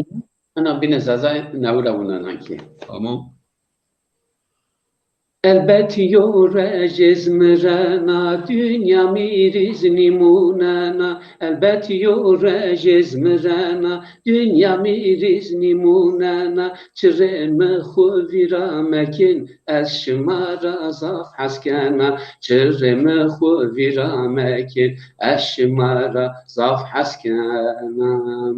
ena bîne Zazay newe ra wina nakî. Tamam. Elbet yo rejê zmirena, dinya mi rîz nîmunena. Elbet yo rejê zmirena, dinya mi rîz nîmunena. Çirê mi xwu vîra mekên, ez şima ra zaf hes kena. Çirê mi xwu vîra mekên, ez şima ra zaf hes kena.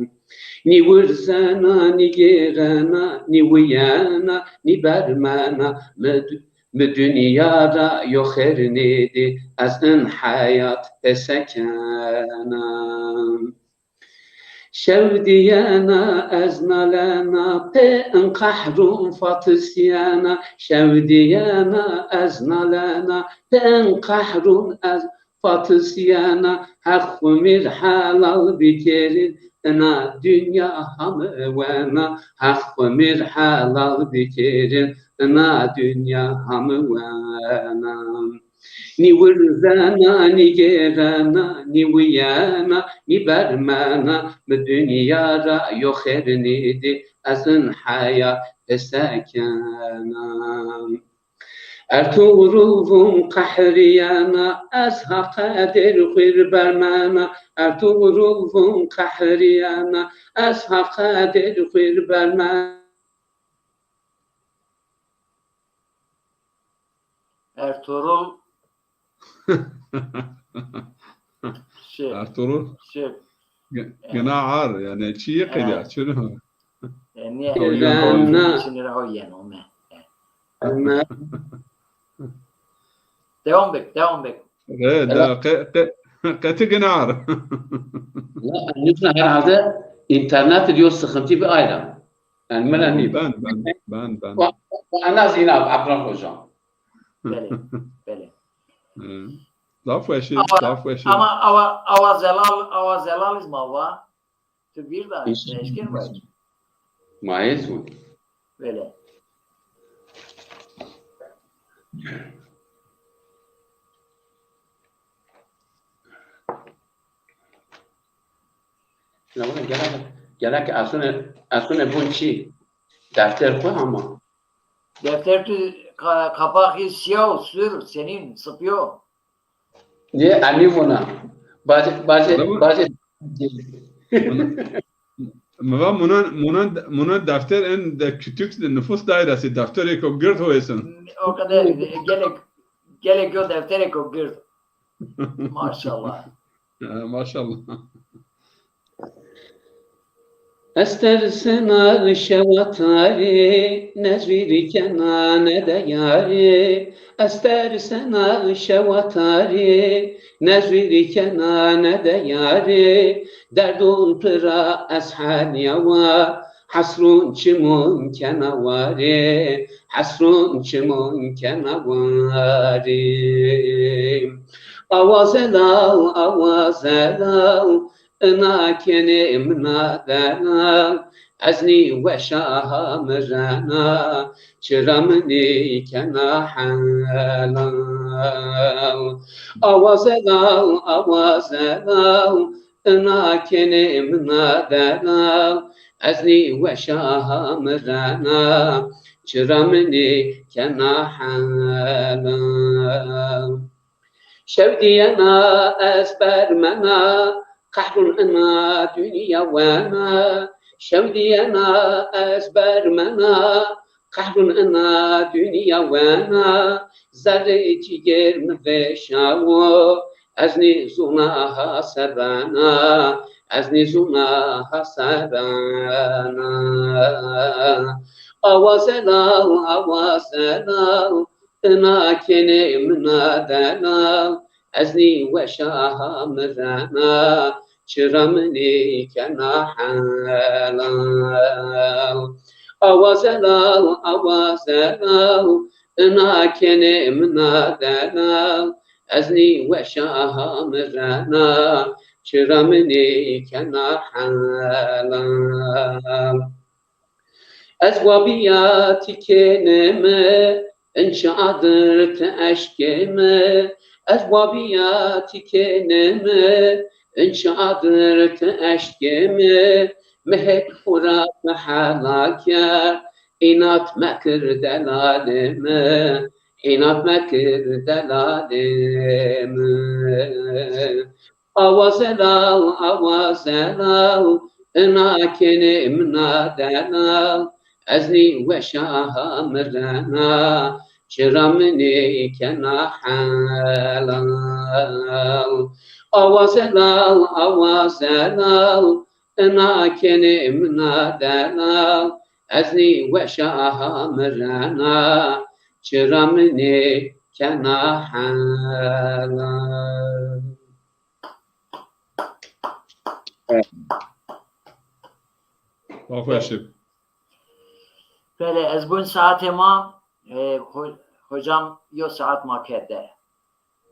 Nî wirzena, nî gêrena, nî wiyena, nî bermena, mi, mi dinya ra yo xêr nêdî, ez in heyat pê se kena. Şew dîyena ez nalena, pê in qehrûn fatisyena. Şew dîyena ez nalena, pê in qehrûn ez fatisyena. Heq xwu mi r helal bikerîn, ina dinya hami wena. Heq xwu mi r helal bikerîn, ina dinya hami wena. Nî wirzena, nî gêrena, nî wiyena, nî bermena, mi dinya ra yo xêr nêdî, ez in heyat pê se kena. Ertuğrul vûn qehrîyena, ez ha qedêr xwîr bermena. Ertuğrul vûn qehrîyena, ez ha qedêr xwîr bermena. Ertuğrul Şi. Ertuğrul. Şi. Gina ar, yani çi yê qedîya, çino? Nîye. Hewyan. Çinî ra ho yeno me. Dewam bik, dewam bik. Re, de, qe, qe, qeti gina ar. Nusna herhalde internet diyor sıkıntı bir ayrı. Yani mila nî. Ben, ben, ben, ben. Bu, bu en az yine Abdurrahman hocam. Belê, belê. Zaf weş ê, zaf weş ê. Ama awa, awa zelal, awa zelal iz ma va. Tu bir da, eşkên va. Ma ez bu. Belê. Gerek, gerek esune, esune bun çi? Defter xo ama. Defter tu ka-, kapaxî sîya û sûr, senîn, sipî yo. Nê, emî vona. Bacê, bacê, bacê. Mi va munan, munan, munan defter en de kütük de nüfus dairesi, defterêko gird ho êsin. O kadar, gelek, gelek yo defterêko gird. Maşallah. Ha, maşallah. Ez tersena şewa tarî, ne zûrî kena ne de yarî. Ez tersena şewa tarî, ne zûrî kena ne de yarî. Derdûn pira ez heniya wa, hesrûn çimûn kena warî, hesrûn çimûn kena warî. Awa zelal, awa zelal, ina kenê mina delal, ez nî weşa ha mirena, çira minî kena helal. Awa zelal, awa zelal, ina kenê mina delal, ez nî weşa ha mirena, çira minî kena helal. Şew dîyena ez bermena, qehrûn ina dinya wena. Şew dîyena ez bermena, qehrûn ina dinya wena. Zerrê cîgêr mi vêşawo, ez nî zûna ha se bena, ez nî zûna ha se bena. Awa zelal, awa zelal, ina kenê mina delal, ez nî weşa ha mirena, çira minî kena helal. Awa zelal, awa zelal, ina kenê mina delal, ez nî weşa ha mirena, çira minî kena helal. Ez wa bîya tikênê mi, in çi adir ti eşkê mi. Ez wa bîya tikênê mi, in çi adir ti eşkê mi. Mi hêt xwu ra ti hela kerd, înat mekir delalê mi, înat mekir delalê mi. Awa zelal, awa zelal, ina kenê mina delal, ez nî weşa ha mirena, çira minî kena helal. Awa zelal, awa zelal, ina kenê mina delal, ez nî weşa ha mirena, çira minî kena helal. Zaf weş ib. Belê, ez bûn saetê ma, e, ho-, hocam yo saet ma kerde.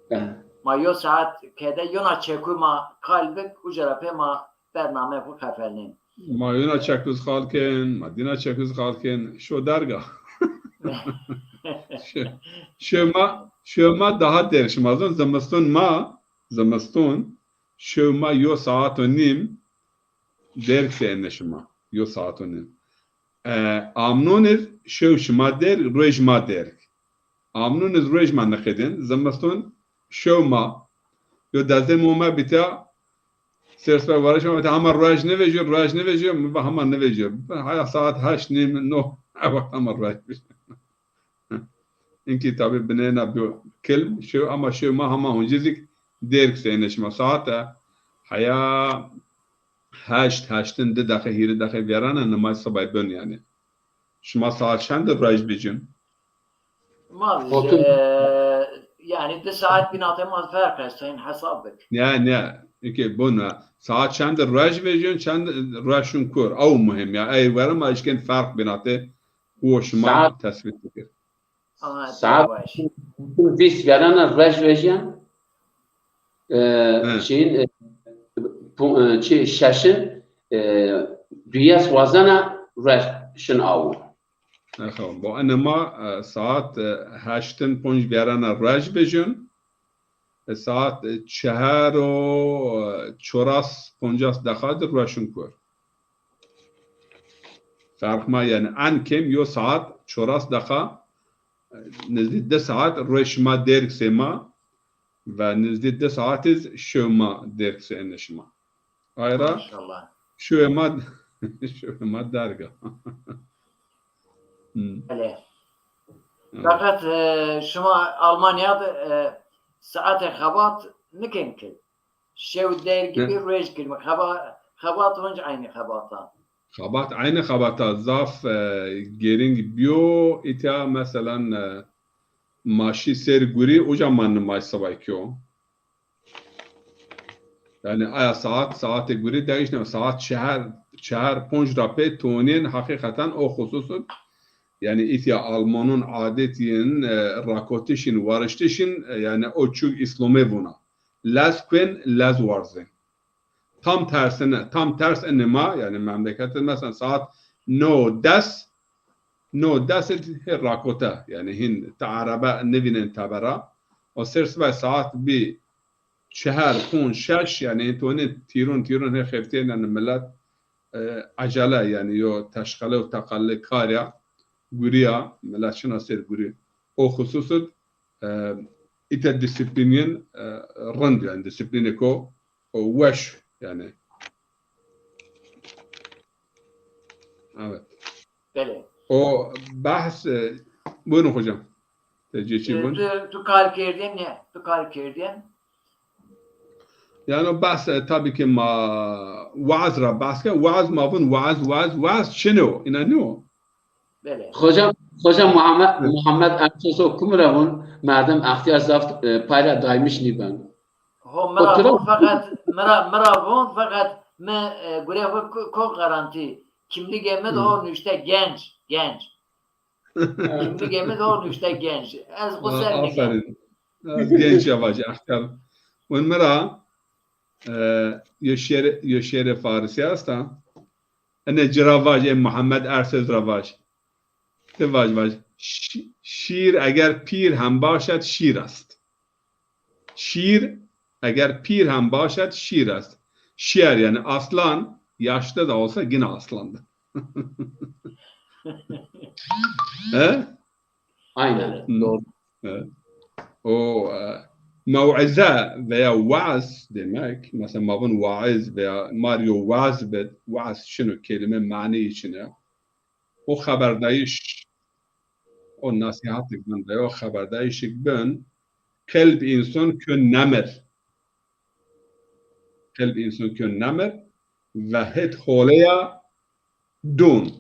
He. Ma yo saet kerde, yona çekû ma qal bik, uca ra pê ma bername xwu qefelnên. Ma yona çekûz qal kên, ma dîna çekûz qal kên, şo derga. Şew, şew ma, şew ma daha der şima zon, zimistun ma, zimistun, şew ma yo saet û nîm derg sêne şima. Yo saet û nîm. E, amnûn iz şew şima derg, ruej ma derg. Amnûn iz ruej ma niqidin, zimistun şew ma. Yo dezdê mo mebîta, sêr sibe warê şima vete, hema ruej nivejîyo, ruej nivejîyo, mi va hema nivejîyo. Haya saet heşt, nîm, no, e wext hema ruej vejîyo. Inkî tabî binêna biyo kilm, şew, ama şew ma hema huncî zî dêrg sênê şima. Saet e heya heşt, heştin di deqe, hîrê deqe vîyerena nimaj sibay bin yanî. Şima saet çend de ruej vecîn? Ma, e, yanî di saet bînatê ma ferq esto, hên hesab bik. Ne, ne. Eke bona. Saet çend de ruej vejîn, çend ruej şin kur. Ew muhîm ya. Ey were ma eşkên ferq bînatê xwu û şima tesbît bikir. Saet vîst verena ruej vejîyan. E, çîn, e, pu-, e, çi şeşin, e, duyes wazena ruej şin awu. Exa, bo ene ma, e, saet, e, heştin ponc vîyerena ruej vejîn. E, saet, e, çehar û, e, çoras poncas deqa de ruej şin kur. Ferq ma yanî en kêm yo saet çoras deqa, e, nizdî di saet ruej şima dêrg sê ma ve nizdî di saet iz şew ma dêrg sênê şima. Ayra şew ma, şew ma derg a. Belê. Feqet, e, şima Almanya de, e, saetê xebat nikên kil. Şew derg bî, ruej kil. Xeba-, xebat hunc eynî xebat a. Xebat eynî xebat a. Zaf, e, gerîng bîyo. Îtya meselan, e, ma şî ser gurî, uca ma nimaj sibay kîyo. Yanî aya saet, saetê gurî değişne. Saet çehar, çehar ponc ra pê tonên heqîqeten o xusus id. Yanî îtya Almanun adet yin, e, rakotişin, wariştişin, e, yanî o çug îslomê vûna. Lez kuên, lez warzên. Tam tersine, tam ters inê ma, yanî memleket id, meselan, saet no des, no des id hê rakote, yanî hîn ti erebe nivînên tebera. O ser sibay saet bî çehar, ponc, şeş, yanî hîn tonê tîrun, tîrun hê xeftîyên, yanî milet, e, ecele, yanî yo teşqele û teqelle kar ya, gurî ya, milet şina ser gurî. O xusus id, e, îte disiplînîn, e, rind, yanî disiplînêko o weş, yanî. Evet. Belê. O behs, e, buyurun hocam. Te cê çî, e, buyurun. Tu, tu kal kerdên ne? Tu kal kerdên? Yanî o behs, e, tabî ki ma waaz ra behs ke, waaz ma vun waaz, waaz, waaz çin o, îna nîyo? Belê. Hocam, hocam Muhammed, Muhammed Ersoy so kum ra vun, merdim extîyar zaf, e, pay ra daymiş nîben. Ho, mi ra vun feqet, mi ra, mi ra vun feqet mi, e, gurê xwu ko, ko garantî. Kimligê mi de ho nuşte genç, genç. Kimligê mi de ho nuşte genç. Ez xwu ser nîgen. Aferin. Ha, genç ya vacî, extîyar. Vun mi ra, e, yo şêrê, yo şêrê Farisî esta. Ene ci ra vaj, ê Muhammed Ersoy ra vaj. Ti vaj, vaj. Şî-, şîr eger pîr hem başed, şîr est. Şîr eger pîr hem başed, şîr est. Şîr, yanî aslan, yaşlı da olsa yine aslandı. He? Aynen, doğru. Evet. O, e, mew'ize veya vaaz demek, mesela ma vun vaiz veya ma rê yo vaaz bid, vaaz şino kelime manî içine. O xeberdayîş, o nasîhatik bin, veya o xeberdayîşik bin, qelb însan kön nemir. Qelb însan kön nemir ve het holeya dûn.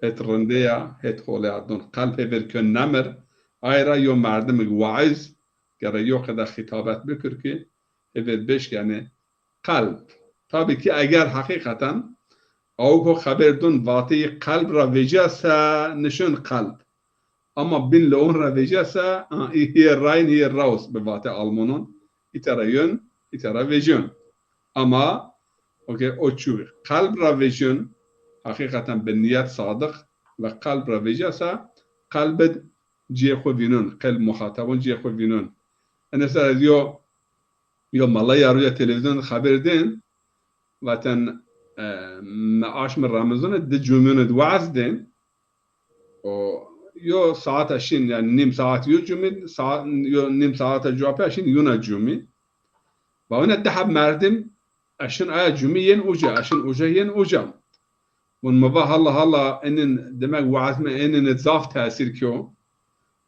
Het rindeya, het holeya dûn. Qelb hêvêr kön nemir. Ay ra yo merdimik waiz gere yo qede xîtabet bikir ki hêvêr bêş, yanî qelb. Tabî ki eger heqîqeten awik ho xebêr dûn vateyî qelb ra vecîya se nişon qelb. Ama bin leon ra vecîya se, a, î hîyê rayin, hîyê raus bi vatê Almanon. Îte ra yön, îte ra vecîyon. Ama, okey, o çû qelb ra vecîyon, heqîqeten bi nîyet sadiq ve qelb ra vecîya se, qelb id cihê xwu vînon, qelb muxatabon cihê xwu vînon. Ene ser ez yo, yo mela ya roja televîzyon xebêr dên, vaten, e, mi aşmi Remezon id di cumîyon id weaz dên, O, yo saeta şin, yanî nîm saet yo cumî, sa-, yo nîm saeta cuwa pê şin yuna cumî. Va wina di heb merdim eşin aya cumî yên uca, eşin uca yên uca. Vun mi va hala hala enin, demek waaz mi enin zaf tesîr kyo.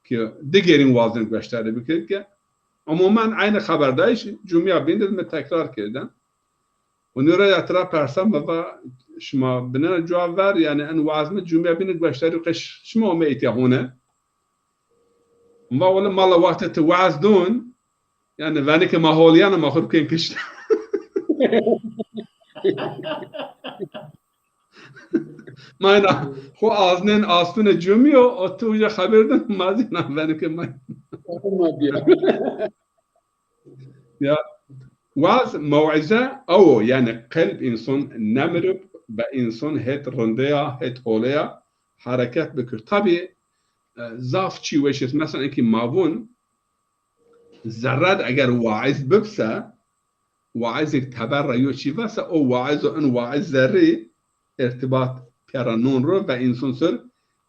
ki digêrîn wazin gueştarî bikir ki umumen eynî xeberdayîş cumîya bîn de mi tekrar kerdin. Û nîyo ra ya tira persa mi va şima binena cewab ver, yanî en waz mi cumîya bîn de gueştarî qe şima ome îtya hone. Va wele mala wextê ti waz dûn, yanî venike ma holîyana ma xur kên kişt. Ma ina xo aznên astune cumî yo, o tu uca xeber din, ma zî na venike ma. Ya, waz, mew'ize ew o, yanî qelb înson nemirib ve înson het rindeya, het holeya hereket bikir. Tabî, e, zaf çî weş est. Mesela inkî ma vûn, zerred eger waiz bibse, waizêk teber ra yo çî vese, o waiz û in waiz zerrî irtibat pêra non ro ve înson ser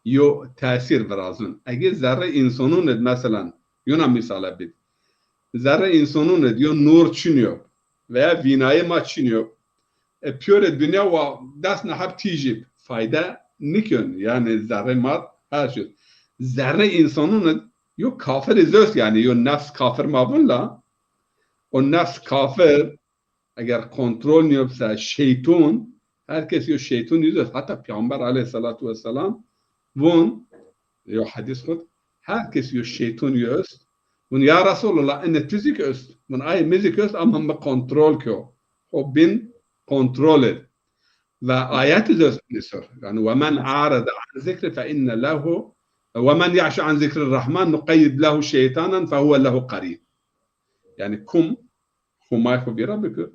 yo tesîr virazun. Egê zerrê însonun id, meselan, yona mîsale bid. Zerrê însonun id yo nur çin yo veya vînayê ma çin yo. E, pîyorê dinya wa des neheb tîjîb fayde nikên, yanî zerrê ma her şey. Zerrê însonun id yo kafir iz est, yanî yo nefs kafir ma vun la, o nefs kafir eger kontrol nîyobse, şeytun, her kes yo şeytun iz est. Heta Peyxamber aleyhissalatu vesselam vun, yo hedîs xud, her kes yo şeytun yo est. Vun, ya Resulallah, ene tu zîk est? Vun, ay mi zîk est, ama mi kontrol kyo. Xo bin kontrol id. Ve ayet iz est nisor. Yanî, "Ve men a'rada an zikri fe inne lehu, ve men ya'şu an zikri rahman nuqeyyid lehu şeytanen fe huve lehu qarin." Yanî, kum Homay xo vîra bikir,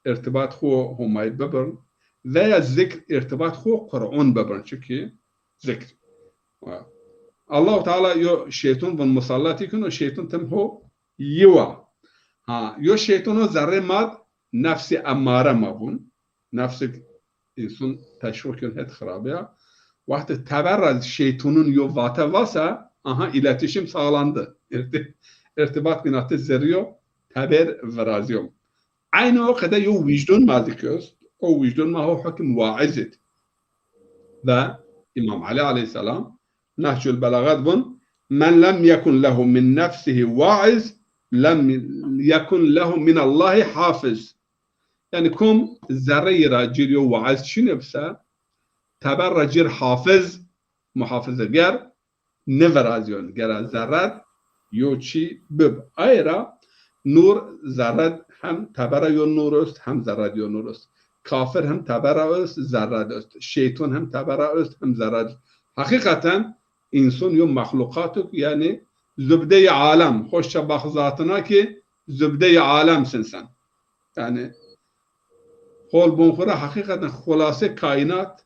irtibat xo Homay bibirn, veya zikr irtibat xo Qur'on bibirn, çunkî zikr. Allahu Teala yo şeytun vun musallat kin, o şeytun tim ho yiwa. Ha, yo şeytun o zerrê mad nefsî emmare ma vun. Nefsik însan teşwik kên het xirabeya. Wextê teber ra şeytunun yo vate vasa, aha, iletişim sağlandı. İrti-, irtibat bîn a ti zerrî yo, teber virazîyo. Eynî o qede yo wijdon ma zî ki est, o wijdon ma ho hukm waiz id. Ve Îmam Elî aleyhisselam Nehcul Belagat vun, "Men lem yekun lehu min nefsihi waiz, lem yekun lehu min Allahi hafiz." Yanî kom zerreyî ra cîr yo waiz çinê bise, teber ra cîr hafiz, muhafizeger, nivirazîyon. Gera zerred yo çî bib. Aye ra nur zerred hem tebera yo nur est, hem zerred yo nur est. Kafir hem tebera est, zerred est. Şeytun hem tebera est, hem zerred est. Heqîqeten însan yo mexluqatuk, yanî zubdeyê alem. Hoşça baxzatina ki zubdeyê alem sinsen. Yanî hol bon xwu ra heqîqeten xulase kaînat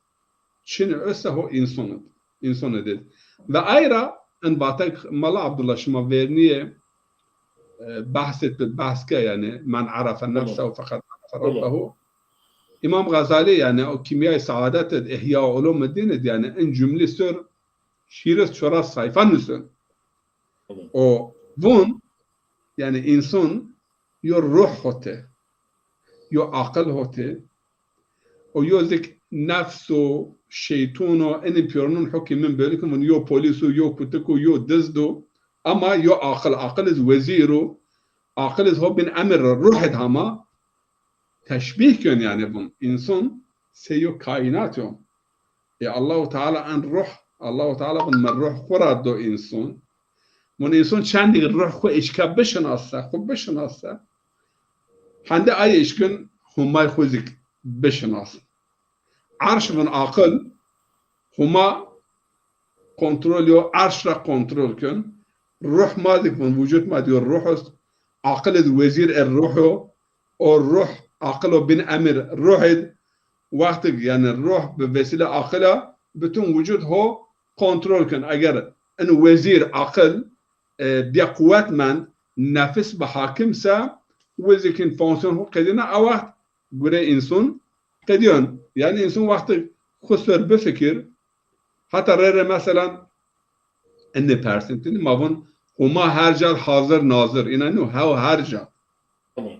çin esta ho însan id. Însan id. Ve ay ra en vatek Mala Abdullah şima vernîye, e, behset bi behs ke, yanî men arefe nefsehu feqed arefe rabbehu. Îmam Xezalî, yanî o Kîmyayê Saadet id, Îhya Ulûmîddîn id, yanî en cumlî ser hîris çoras sayfa nusen. O vun, yanî însan yo ruh hotê, yo aqil hotê, o yo zik nefs o, şeytun o, enî pîyorunun hukî min bêlî kin, vun yo polîs o, yo kutik o, yo dizd o, ama yo aqil, aqil iz wezîr o, aqil iz ho bin emir ro, ruh id hama, teşbîh kên, yanî vun însan sey yo kaînat yo. E, Allahu Teala en ruh, Allahu Teala vun mi ruh xwu ra do însan. Vun însan çendî ruh xwu eşka bişinase, xwu bişinase, hende ay eşkin Humay xwu zik bişinase. Erş vun aqil, Huma kontrol yo, erş ra kontrol kin. Ruh ma zik vun, vucud ma diyo ruh est. Aqil iz wezîr er ruh o. O ruh, aqil o bin emir ruh id. Wextik, yanî ruh bi vesîle aqil a, bütün vucud ho kontrol kin. Eger in wezîr aqil, e, biya quwetmend, nefis bi hakim se, wizikin fonksiyon ho qedîna, a wext gure însan qedîyon. Yanî însan wextik xwu ser bifikir, heta rê rê meselan, enê persintini ma vun, Huma her ca hazir nazir. Îna nîyo, hew her ca. Tamam.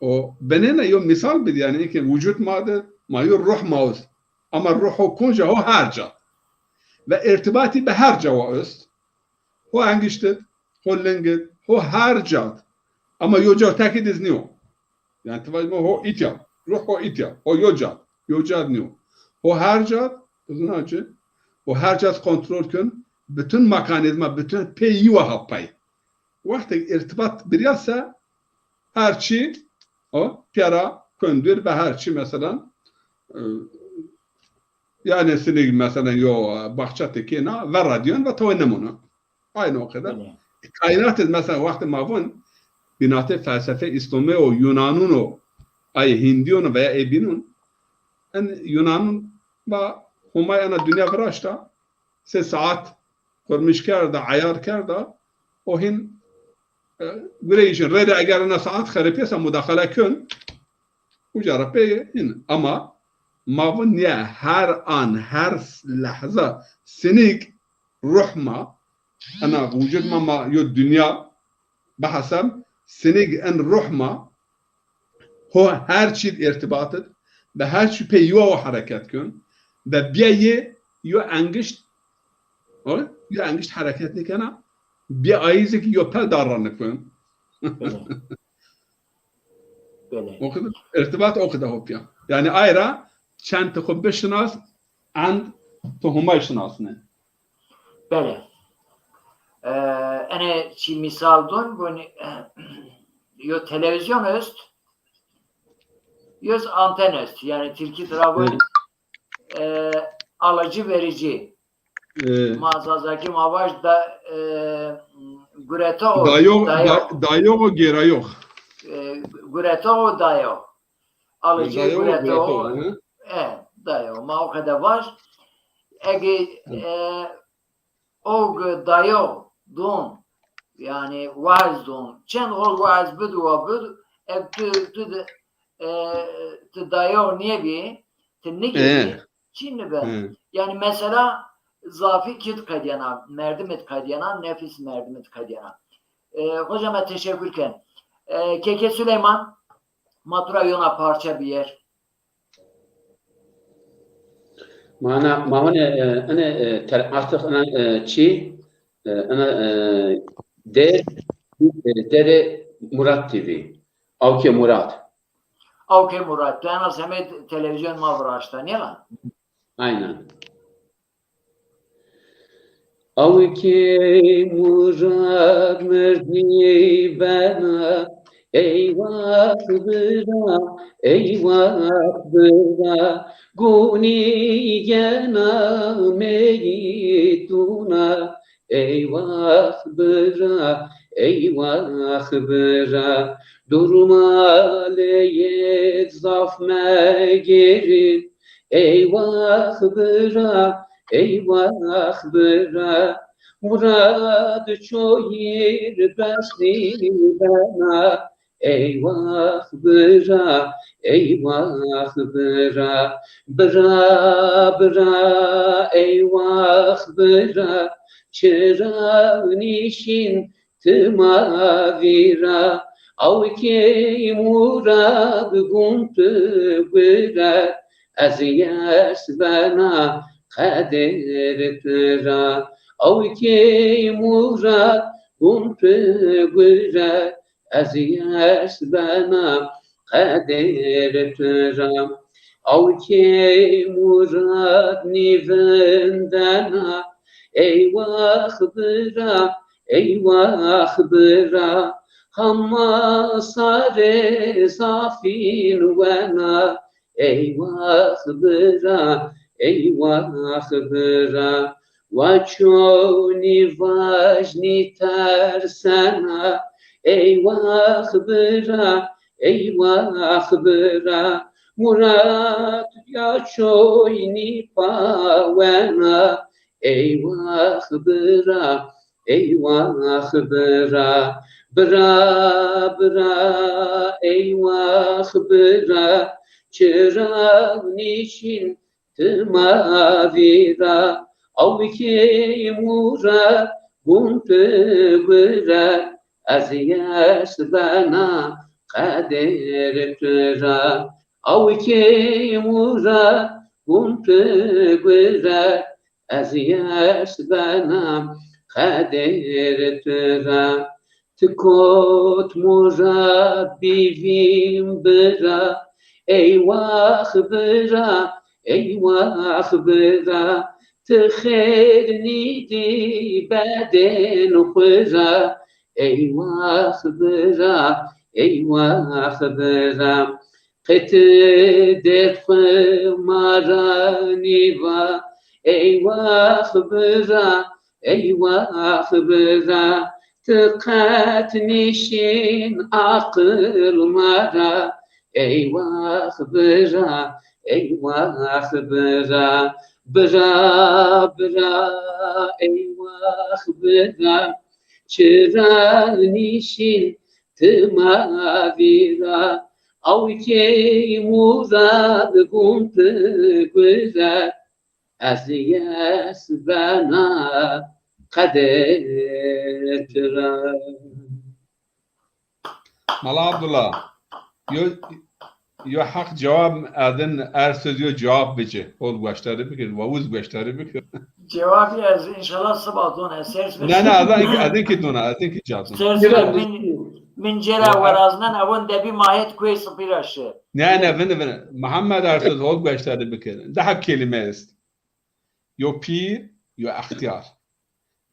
O binêna yo mîsal bid, yanî, eke vucud ma de, ma yo ruh ma est. Ama ruh ho konca ho her ca. Ve irtibatî bi her ca wa est. ho engişt id, ho ling id, ho her ca d. Ama yo ca tekî diz nîyo. Yanî ti vajî ma ho îtya, ruh ho îtya, ho yo ca d, yo ca d nîyo. Ho her ca d, ti zana çi? Ho her ca d kontrol kin, bütün mekanîzma, bütün pê yiwa ha pay. Wextê îrtibat birya se, her çî o pîya ra kön dûr ve her çî, mesela, e, yanî sinîg, mesela, yo, e, baxça tikêna, verra dîyon ve tawê nimûna. Aynı o kadar. Belê. Kaînat id, mesela, wextê ma vûn, bînatê felsefe Îslamî û Yunanûn û ay Hîndîyon veya ê bînûn, en Yunanûn va Homay ena dinya viraşta, sê saet qurmîş kerda, eyar kerda, o hîn, e, gureyîşin. Rê de eger ena saet xeripîyesa mudaxale kön, uca ra pê hîn. Ama ma vûn nîya, her an, her lehza sinîg ruh ma, ena wucud ma, ma yo dinya bihesem, sinîg en ruh ma, ho her çî d îrtibat id, bi her çî pê yiwa wo hereket kön, ve bîya yê yo engişt, o, yo engişt hereket nîkena, bîya ayî zî kî yo pel dar ra nikön. Belê. Belê. O kadar, îrtibat o kadar ho pîya. Yanî ay ra çend ti xwu bişinas, end ti Homay şinasnê. Belê. E, ene çî mîsal dûn, vûn, e, yo televîzyon est, yo z anten est. Yanî tirkî tira vûn, e, alıcı verici. E, ma zazakî ma vaj da, e, guretox û dayox, dayox. Da-, dayox û gêrayox. E, guretox û dayox. Alıcı, dayox û guretox. Guretox, hı. E, dayox. Ma o qede vaj. Ege, e, o g-, dayox dûn, yanî waaz dûn, çend xo waaz bid wa bid, eg tu, tu de, e, tu dayox nêbî, tu nigêbî, e, çî nibe. E. Yanî mesela zafî kî d qedyena, merdimî d qedyena, nefis merdimî d qedyena. E, hocama teşekkür ken. E, Keke Süleyman, ma tu ra yona parça biyer. Mana, ma hone, e, ene, e, ter-, artık ene, e, çi, e, ene, e, de, e, Dere Murat T V. Awke Murat. Awke Murat. Tu ena semê televîzyon ma viraşta, nîya? Aynen. Awkê Murad mirdî bena, eywax bira, eywax bira, gunî gena meyîtûna, eywax bira, eywax bira, durmaleyêd zaf megêrin, eywax bira, eywax bira, Murad çoyîr besnî bena, eywax bira, eywax bira, bira, bira, eywax bira, çirag nîşîn ti ma vîra, awkê Murad gun tu gure, ez yes bena qedêr tu ra. Awkê Murad gun tu gure, ez yes bena qedêr tu ra. Awkê Murad nîvindena, eywax bira, eywax bira, hama sarê zafîn wena, eywax bira, eywax bira. Wa çonî vajnî tersena, eywax bira, eywax bira. Murad ya çoynî pawena, eywax bira, eywax bira. Bira, bira, eywax bira, çirag nîşîn ti ma vîra. Awkê Murad gun tu gure, ez yes bena qedêr tu ra. Awkê Murad gun tu gure, ez yes bena qeder tu ra. Ti kot mi ra bivîn bira, eywax bira, eywax bira. Ti xêr nîdî bedên xwu ra, eywax bira, eywax bira. Qe ti dêrd xwu ma ra nîva, eywax bira, eywax bira. Ti qet nîşîn aqil ma ra, eywax bira, eywax bira. Bira, bira, eywax bira. Çira nîşîn ti ma vîra, awkey murad gum ti gura, ez yes bena qeder ti ra. Mala Abdullah, yo, yo heq cewab edin, her söz yo cewab bici. Hol gueştarî bikir, wa wiz gueştarî bikir. Cewabî ez înşallah siba dona. Sers be. Ne, ne, ez in ki, ez in ki dona, ez in ki cevap dona. Sers be, min, min cêra weraznen, ewin debî ma het kuê sipî ra şi. Ne, ne, vini, vini. Muhammed Ersöz, hol gueştarî bikir. Daha kelîme est. Yo pîr, yo extîyar.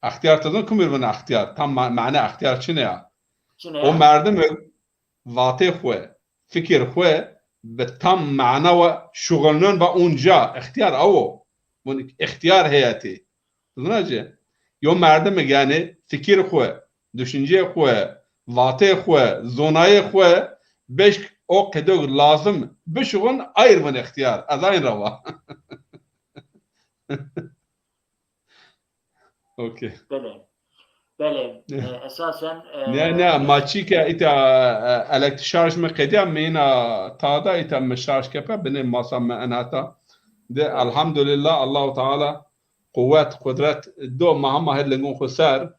Extîyar ti zon kumir vin extîyar. Tam ma-, mane extîyar çine ya. Çine ya. O merdim vatê xwu, fikir xwu bi tam mana wa şuxulnon va unca extîyar awo. Vun extîyar heyetî. Zona ci. Yo merdim yanî fikir xwu, düşüncê xwu, vatê xwu, zonayê xwu beşk o qedo lazim bişuxun ayr vun extîyar. Ez ayn ra va. Okey. Belê. Belê. E, esasen, e, ne, ne, ma çî ke îta, e, elektrîk şarj mi qedîya, mi îna tada îta mi şarj kepe, binê masa mi en heta. De, elhamdulillah, Allahu Teala quwet, qudret do ma hema hê lingun xwu ser.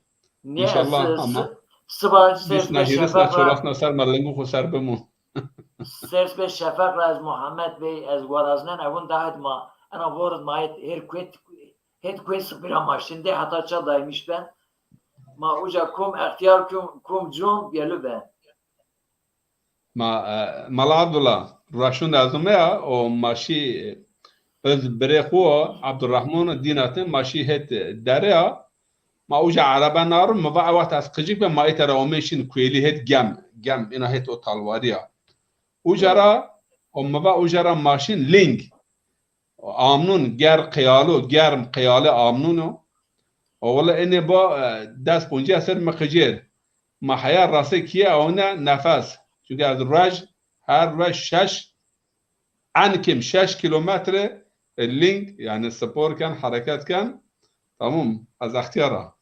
Ne, înşallah, ama siba, hîrisna, hîrisna, çorasna ser ma lingun xwu ser bimun. Sers be Şefeq ra ez Muhammed Bey, ez waraznen, ewin dahet ma, ena vorid ma het her kuet, het kuet sipî ra ma şindê heta ça daymiş ben. Ma uca kum extîyar kum, kum cun biyelü ben. Ma, e, Mala Abdullah, raşun lazim ya, o ma şî, e, iz birê xwu, Abdurrahman dînatin, ma şî het dere ya, ma uca erebe narin, mi va ew wext ez qicik be, ma îta ra omê şin kuêlî het gem, gem, îna het o talwarî ya. Uca ra, o mi va uca ra ma şin ling. Amnun ger qeyalo, germ qeyale amnun o. O wele enê ba, e, des poncîya ser mi qicêr. Ma heya rase kiye awne nefes. Çünkü ez ruej, her ruej şeş, en kêm şeş kilometre, e, ling, yani spor ken, hareket ken. Tamam, ez extiyar a.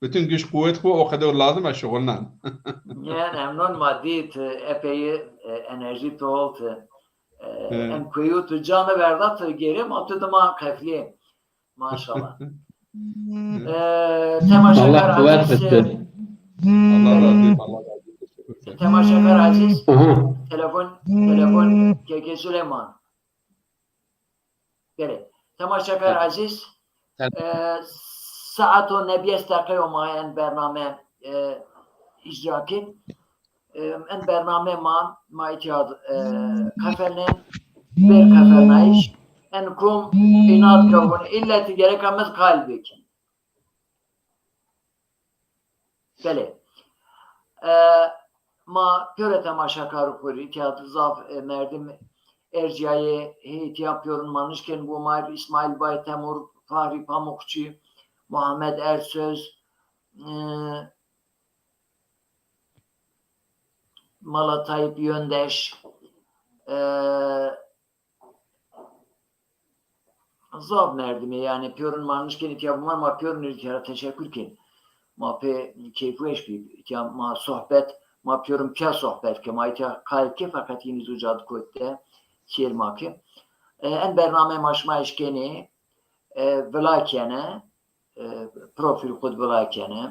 Bütün güç kuvvet xwu o qeder lazim e şuxulnen. Nê, memnun ma dît, epey, e, enerjî tu hol ti. E, He. Em kueyo tu canı verda tu gêrê ma tu dima qeflê. Maşallah. E, temaşakar Allah kuvvet Aziz, versin. Allah razı olsun. Allah razı olsun. Temaşakar Aziz. Aha. Telefon, telefon keke Süleyman. Belê. Temaşakar Ezîz, e, saeto nebîyes deqeyo ma en bername, e, îcra kên. E, en bername ma, ma îtya, e, qefelnên, bêr qefelnayîş, en kum înat kewin, îlle ti gereka mi qal bikî. Belê. E, ma pêro temaşakar xwu rî, îtya zaf, e, merdim ercîyayê, hê îtya pêrun ma nişkên bo ma rî, Îsmaîl Bay Temur, Fahri Pamukçu, Muhammed Ersöz, e, Mala Tayyip Yöndeş, e, Zaf merdimê, yanî pêrun ma nişkên îtya biman, ma pêrun rê îtya ra teşekkür kên. Ma pê keyfweş bî. Îtya ma sohbet, ma pêrun pîya sohbet ke, ma îtya qayl ke, feqet yînî zu cad kot de çêr ma ke. E, en bername ma şima eşkenê, e, vila kene, e, profîl xwu di vila kene.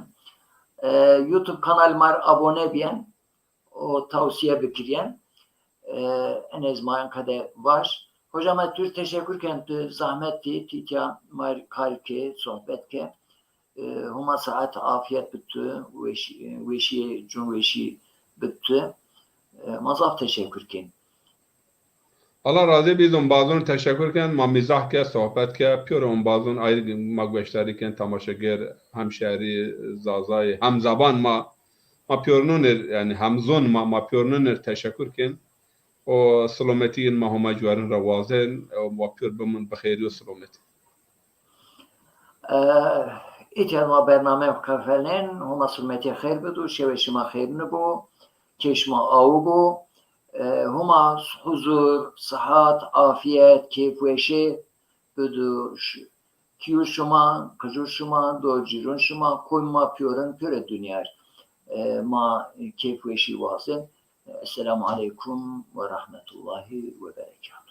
E, YouTube kanal ma r abone bîyen, o tawsîye bikirîyen. E, enê ez ma en qede vaj. Hocam, ez tu rê teşekkür ken, tu zahmet dî, tu îtya ma r kar ke, sohbet ke. E, Huma saet afiyet bid tu, weşî, weşî, cun weşî bid tu. E, ma zaf teşekkür kên. Allah razî bî, ombazon teşekkür ken, ma mîzah ke, sohbet ke, pîyor ombazon ayrı ma gueştarî ken, tamaşeger, hemşerî, zazayî, hemzeban ma, ma pîyornûn ir, yanî hemzon ma, ma pîyornûn ir teşekkür ken. O silometî yin ma Homa ciwarin ra wazen, o ma pîyor bimin bi xêrî û silometî. E, Îtya ma bername qefelnên, Homa silometî xêr bido, şewê şima xêr nibo, kê şima awu bo. E, Homa huzur, sihat, afiyet, keyfweşî bido ş-, kîyûr şima, qicûr şima, dor cîrûn şima, kom ma pîyorin pîyorê dinyar. E, ma keyfweşî wazin. Esselamu aleykum ve rahmetullahi ve berekatuhu.